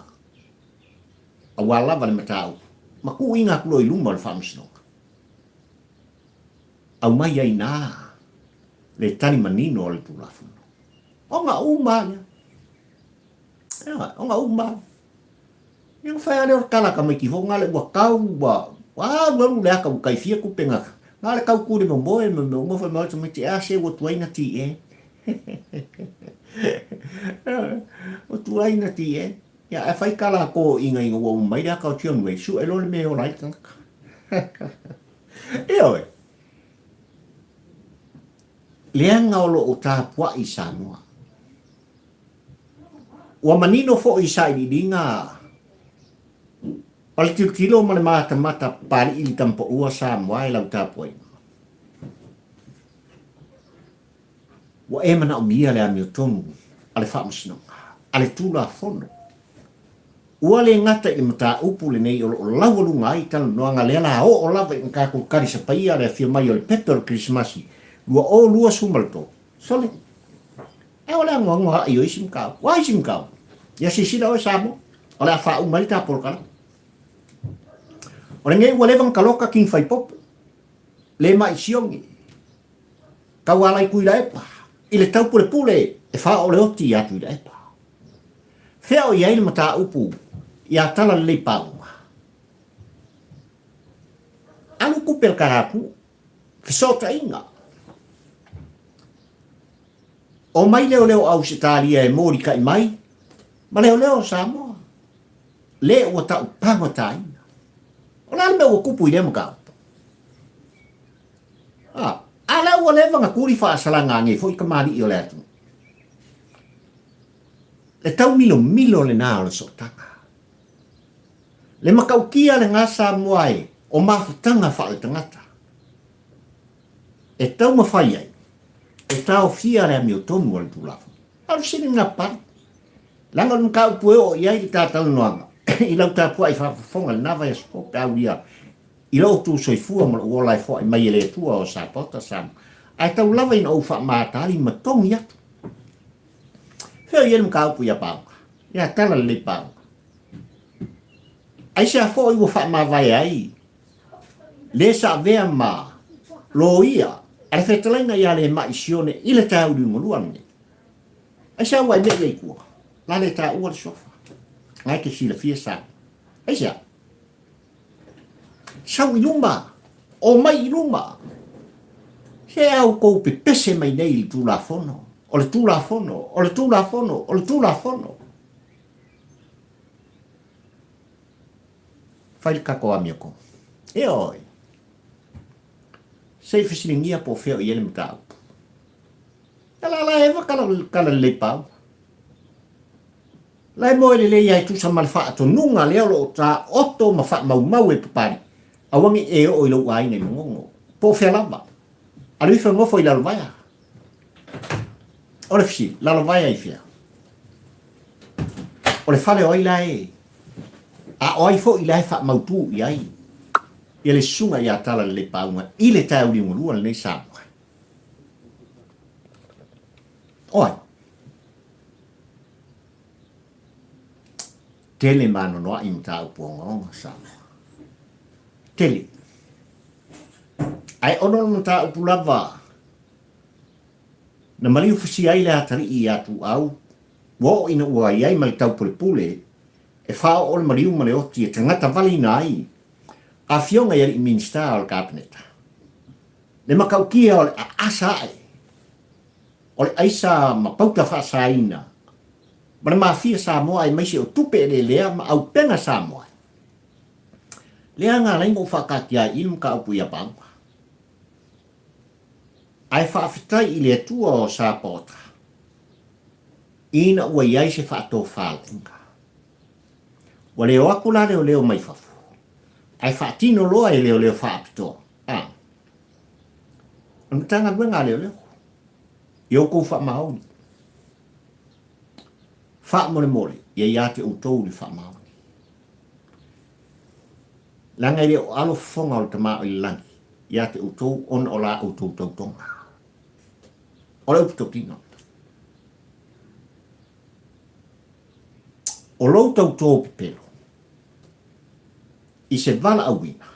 aua lava le mataupu ma tuuina atu loa i luma o le Faamasinoga. Aumai ai na le tali manino a le Tulafono. Ona uma lea. Ioe, ona uma. Ia na fai lea o le tala a tamaiti fou na le ua tau ua alu alu le ata ua tai fia tupe na na le tau tu i le momoe ma mea uma fai mai o le tamaiti a se ua tuai na ti e. Ua tuai na ti e. Ia ae fai tala a toeaiina ina ua uma mai le ata o John Wayne, sue loa le mea e ola ai le tagata. Ioe. Leaga o lo o tapuai Samoa. Ua manino foi i sailiiliga o le tilotilo ma le matamata Papali'i i le Tamapaua Samoa e lau tapuaiga. Ua e manaomia le amiotonu a le Faamasinoga, a le Tulafono. Ua le gata i le mataupu lenei o lo o laualuga ai talanoaga lea la oo lava ina tatou talisapaia le afio mai o le pepe o le Kerisimasi 2023. Sole! Ae o le anoano aʻi o isi mataupu. O a isi mataupu? Ia silasila oe Samoa, o le a faauma ai le ta polokalame. O lenei ua leva ona taloka King Faipopo, le mai Sione, Tauala i Tuilaepa, i le taupulepule e faaoo le oti iā Tuilaepa. Fea o i ai le mataupu iā Talalelei Pauga? Alu tupe a le Karapu, fesootaiga. Omai leoleo Ausetalia e molikai mai ma leoleo o Samoa, le ua tau pagataina. O le a le mea ua tupu i lea mataupu? A, a lea ua leva na tuli faasalaga a nei foi tamalii o le atunuu. Le taumilomilo lena o le sootaga. Le matautia lena Samoa e o mafutaga faaletagata e taumafai ai e taofia le amiotonu a le Tulafono. A o le fesili lena Papalii, leaga o le mataupu e oo i ai le ta talanoaga i lau tapuai faafofoga i lena vaiaso fou pe a ulia I lo outou soifua ma lou ola e foai mai e le Atua o Sapota Samoa, ae tau lava ina ou faamaatali ma togi atu. Fea o i ai le mataupu ia Pauga? Ia tala lelei Pauga. Aisea foi ua faamavae ai le sa avea ma loia a le fetalaiga ia Lema'i Sione i le taeauliugalua lenei? Aisea ua e me'i ai tua? La le taua le suafa. Na e te silafia Samoa. Aisea? Sau i luma, omai i luma. Se a outou pepese mai nei i le Tulafono, o le Tulafono, o le Tulafono, o le Tulafono. Fai le tatou amiotonu. Ioe. Se i fesiligia po o fea o i ai le mataupu. Ia la la eva kala, kala lelei pau. La e moe lelei ai tusa ma le faatonuga lea o lo o taoto ma faamaumau e Papalii, aua ne i e oo i lou aiga i Magogo, po o fea lava. Alu ifo e nofo i Lalovaea. O le fesili, Lalovaea i fea? O le fale o ai la e, a o ai foi la e faamautu i ai ia le susuga ia Talalelei Pauga i le taeauliugalua lenei Samoa? O ai? Tele ma anoanoai mataupu ogaoga Samoa. Tele. Ae ona o le mataupu lava na maliu fusia ai le atalii ia Tuuau, ua oo ina ua i ai ma le taupulepule e faaoo le maliu ma le oti e tagata valeina ai afioga i alii Minisita o le Kapeneta. Le matautia o le aasa ae o le aisa ma pauta faasaina ma le mafia Samoa aemaise o tupe eleelea ma aupega Samoa. Lea na ala ai ona ou faataatia ai i le mataupu ia Pauga. Ae faafetai i le Atua o Sapaota ina ua i ai se faatofalaiga. Ua le o atu la leoleo mai fafo, ae faatino loa e leoleo faapitoa. A. O le Matagaluega a Leoleo, ia outou faamaoni. Faamolemole, ia ia te outou le faamaoni. Leaga e le o alo fofoga o le Tama o i le lagi ia te outou ona o la outou tautoga. O le upu tautino. O lou tautō pepelo i se valaauina,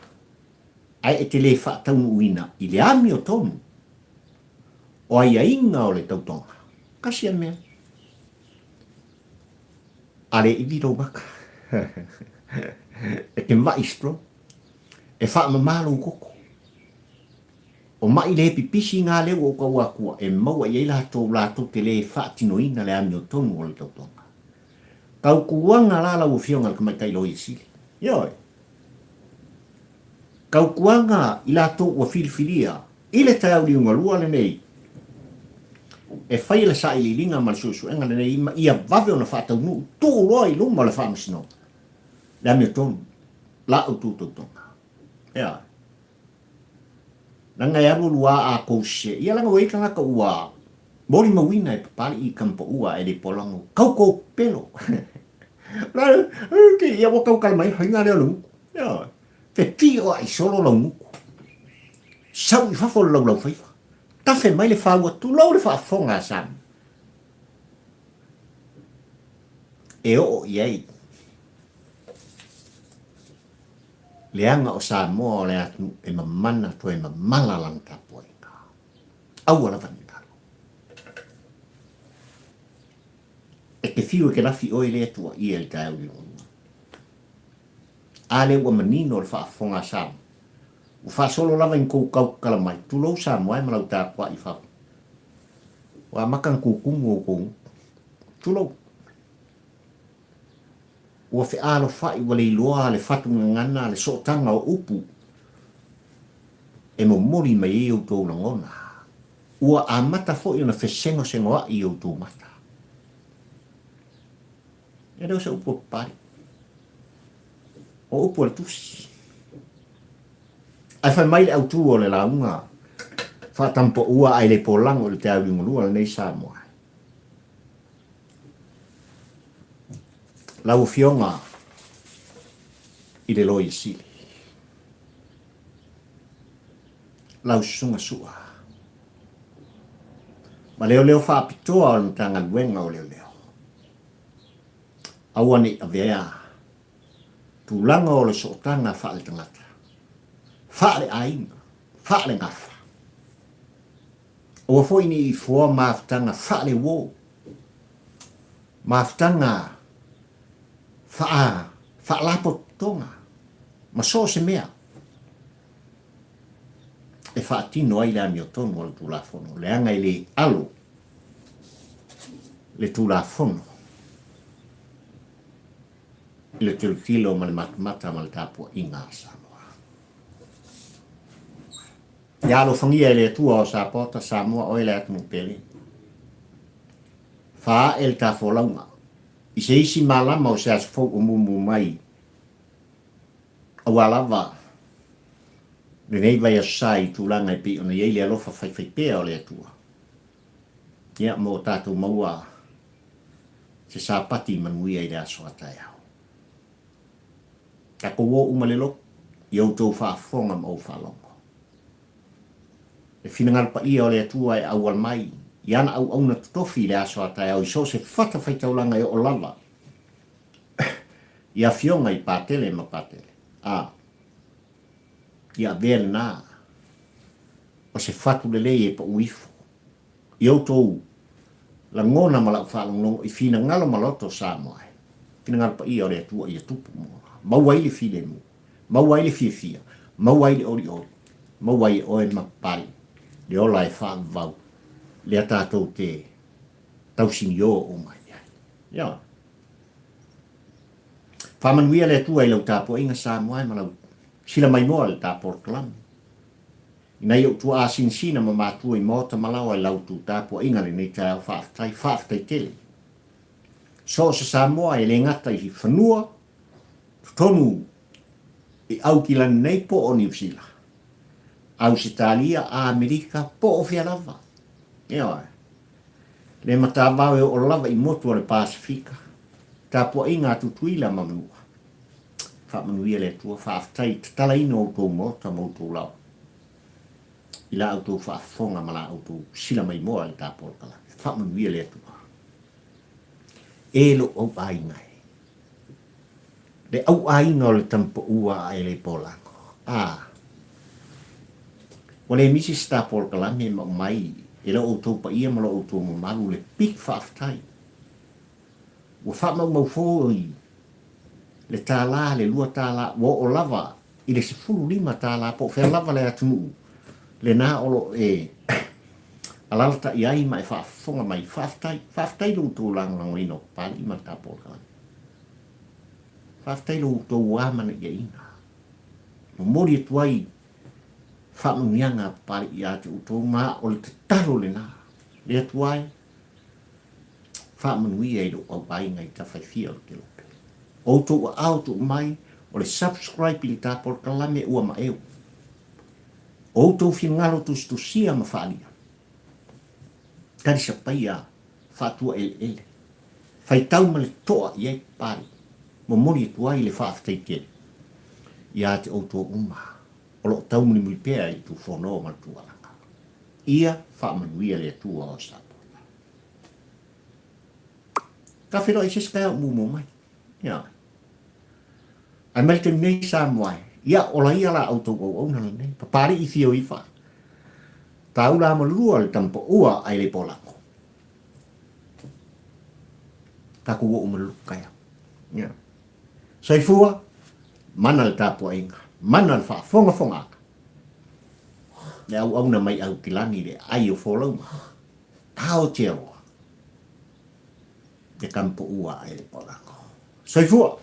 ae e te le faataunuuina i le amiotonu o aiaiga o le tautoga, kasi a mea. A le iwi lou maka, e te maʻi stroke, e faamama lou koko. O maʻi le pipisi ngā leo o kou akua e maua i ai latou latou te le faatinoina le amiotonu o le tautoga. Tautuana la lau Afioga i le Tamaitai Loia Sili. Ioe. Tautuana i latou ua filifilia i le taeao liugalua lenei e faia le sailiiliga ma le suesuega lenei ma ia vave ona faataunuu tuu loa i luma o le Faamasinoga le amiotonu la outou tautoga. Ioe. Leaga e alualu a a kou sese, ia leaga ua i ai tagata ua molimauina e papali'i i tamapaua ae le polago, kau kou pelo. Ia ua tautala mai, faiga lea o le gutu. Ioe. Fetioai solo lau gutu. Sau i fafo le laulaufaiva. Tafe mai le faua, tulou le faafofoga a Samoa. E oo i ai leaga o Samoa o le atunuu e mamana toe mamala lana tapuaiga. Aua lava ne i galo. E te fiu e te lafi oe lea tuuaia i le taeao liugalua. A lea ua manino le faafofoga a Samoa, ua faasolo lava ina tou tautala mai, tulou Samoa e ma lau tapuai i fafo. Ua amata ona tutumu outou gutu. Tulou. Ua fealofai ua le iloa le fatu gagana le sootaga o upu e momoli mai ai outou lagona. Ua amata foi ona fesegosegoai i outou mata. E le o se upu a Papalii. O upu a le Tusi. Ae fai mai le autu o le lauga faatampaua ae le polago i le taeao lenei Samoa. Lau Afioga i le Loia Sili, lau Susuga Sua, ma leoleo faapitoa o le Matagaluega o Leoleo, aua ne i avea tulaga o le sootaga faale-tagata, faale-aiga, faale-gafa. Aua foi ne i ifoa mafutaga faale-uo, mafutaga faa, faalapotopotoga, ma so o se mea e faatino ai le amiotonu o le Tulafono, leaga e le alo le Tulafono i le tilotilo ma le matamata ma le tapuaiga a Samoa. Ia alofagia e le Atua o Sapota, Samoa, oe le atunuu pele. Faae le tafolauga i se isi malama o se aso fou o mumu mai, aua lava lenei vaiaso sa i tulaga e pei ona i ai le alofa faifaipea o le Atua. Ia, mo o tatou maua se Sapati manuia i le aso a taeao. Tatou o uma le lotu i outou faafofoga ma ou faalogo. Le finagalo paia o le Atua e auala mai i ana auauna totofi i le aso a taeao i so o se fatafaitaulaga e oo lava. I afioga i Patele ma Patele. A, ia avea lena o se fatu lelei e pau ifo i outou lagona ma lau faalogologo i finagalo ma loto o Samoa e. Finagalo paia o le Atua ia tupu ma maua ai le filemu, maua ai le fiafia, maua ai le olioli, maua ai e oe ma Papalii le ola e faavavau lea tatou te tausinio uma i ai. Ioe. Faamanuia le Atua i lau tapuaiga Samoa e ma lau sila maimoa i le ta polokalame. I nai ou tuaa sinasina ma matua i maota ma laoa i la outou tapuaiga lenei taeao faafetai, faafetai tele. So o se Samoa e le gata i fanua, totonu i Aukilani nei po o Niu Sila, Ausetalia, Amerika po o fea lava. Ioe. Le matavao e oo lava i motu o le Pasefika, tapuaiga a Tutuila ma Manua. Faamanuia le Atua, faafetai i tatalaina o outou maota ma outou laoa i la outou faafofoga ma la outou sila maimoa i le ta polokalame. Faamanuia le Atua. E lou auaiga e. Le auaiga o le tamapaua a e le polago. A. Ua le misi se ta polokalame ma aumai e lo outou paia ma lo outou mamalu le big faafetai. Ua faamaumau foi le tālā, le $2, ua oo lava i le $15 po o fea lava le atunuu lena o lo o e alalatai ai ma e faafofoga mai. Faafetai, faafetai lo outou lagolagoina o Papalii ma le ta polokalame. Faafetai lo outou amanaiaina. Momoli atu ai faamanuiaga a Papalii ia te outou ma o le tatalo lena. Le Atua e. Faamanuia i lou auaiga i tafaifia o le Kelope. O outou aao tuu mai, o le subscribe i le ta polokalame ua maeu. O outou finagalo tusitusia ma faalia. Talisapaia faatuaeleele. Faitau ma le toa i ai Papalii. Momoli atu ai le faafetai tele ia te outou uma o lo o taumulimuli pea i le tufono ma le tualaga. Ia faamanuia le Atua o Samoa. Ka feiloai i se isi taeao muamua mai. Ioe. Ae mai le taimi nei Samoa e, ia ola ia la outou auauna lenei. Papalii fio ifa. Taula ma lua le tamapaua ai le polago. Takou oo ma le luku taeao. Ioe. Soifua, mana le tapuaiga, mana le faafogafogaaga. Le auauna mai Aukilani le ai o Folauga. Aotearoa le kampoua a e le polago. Soifua!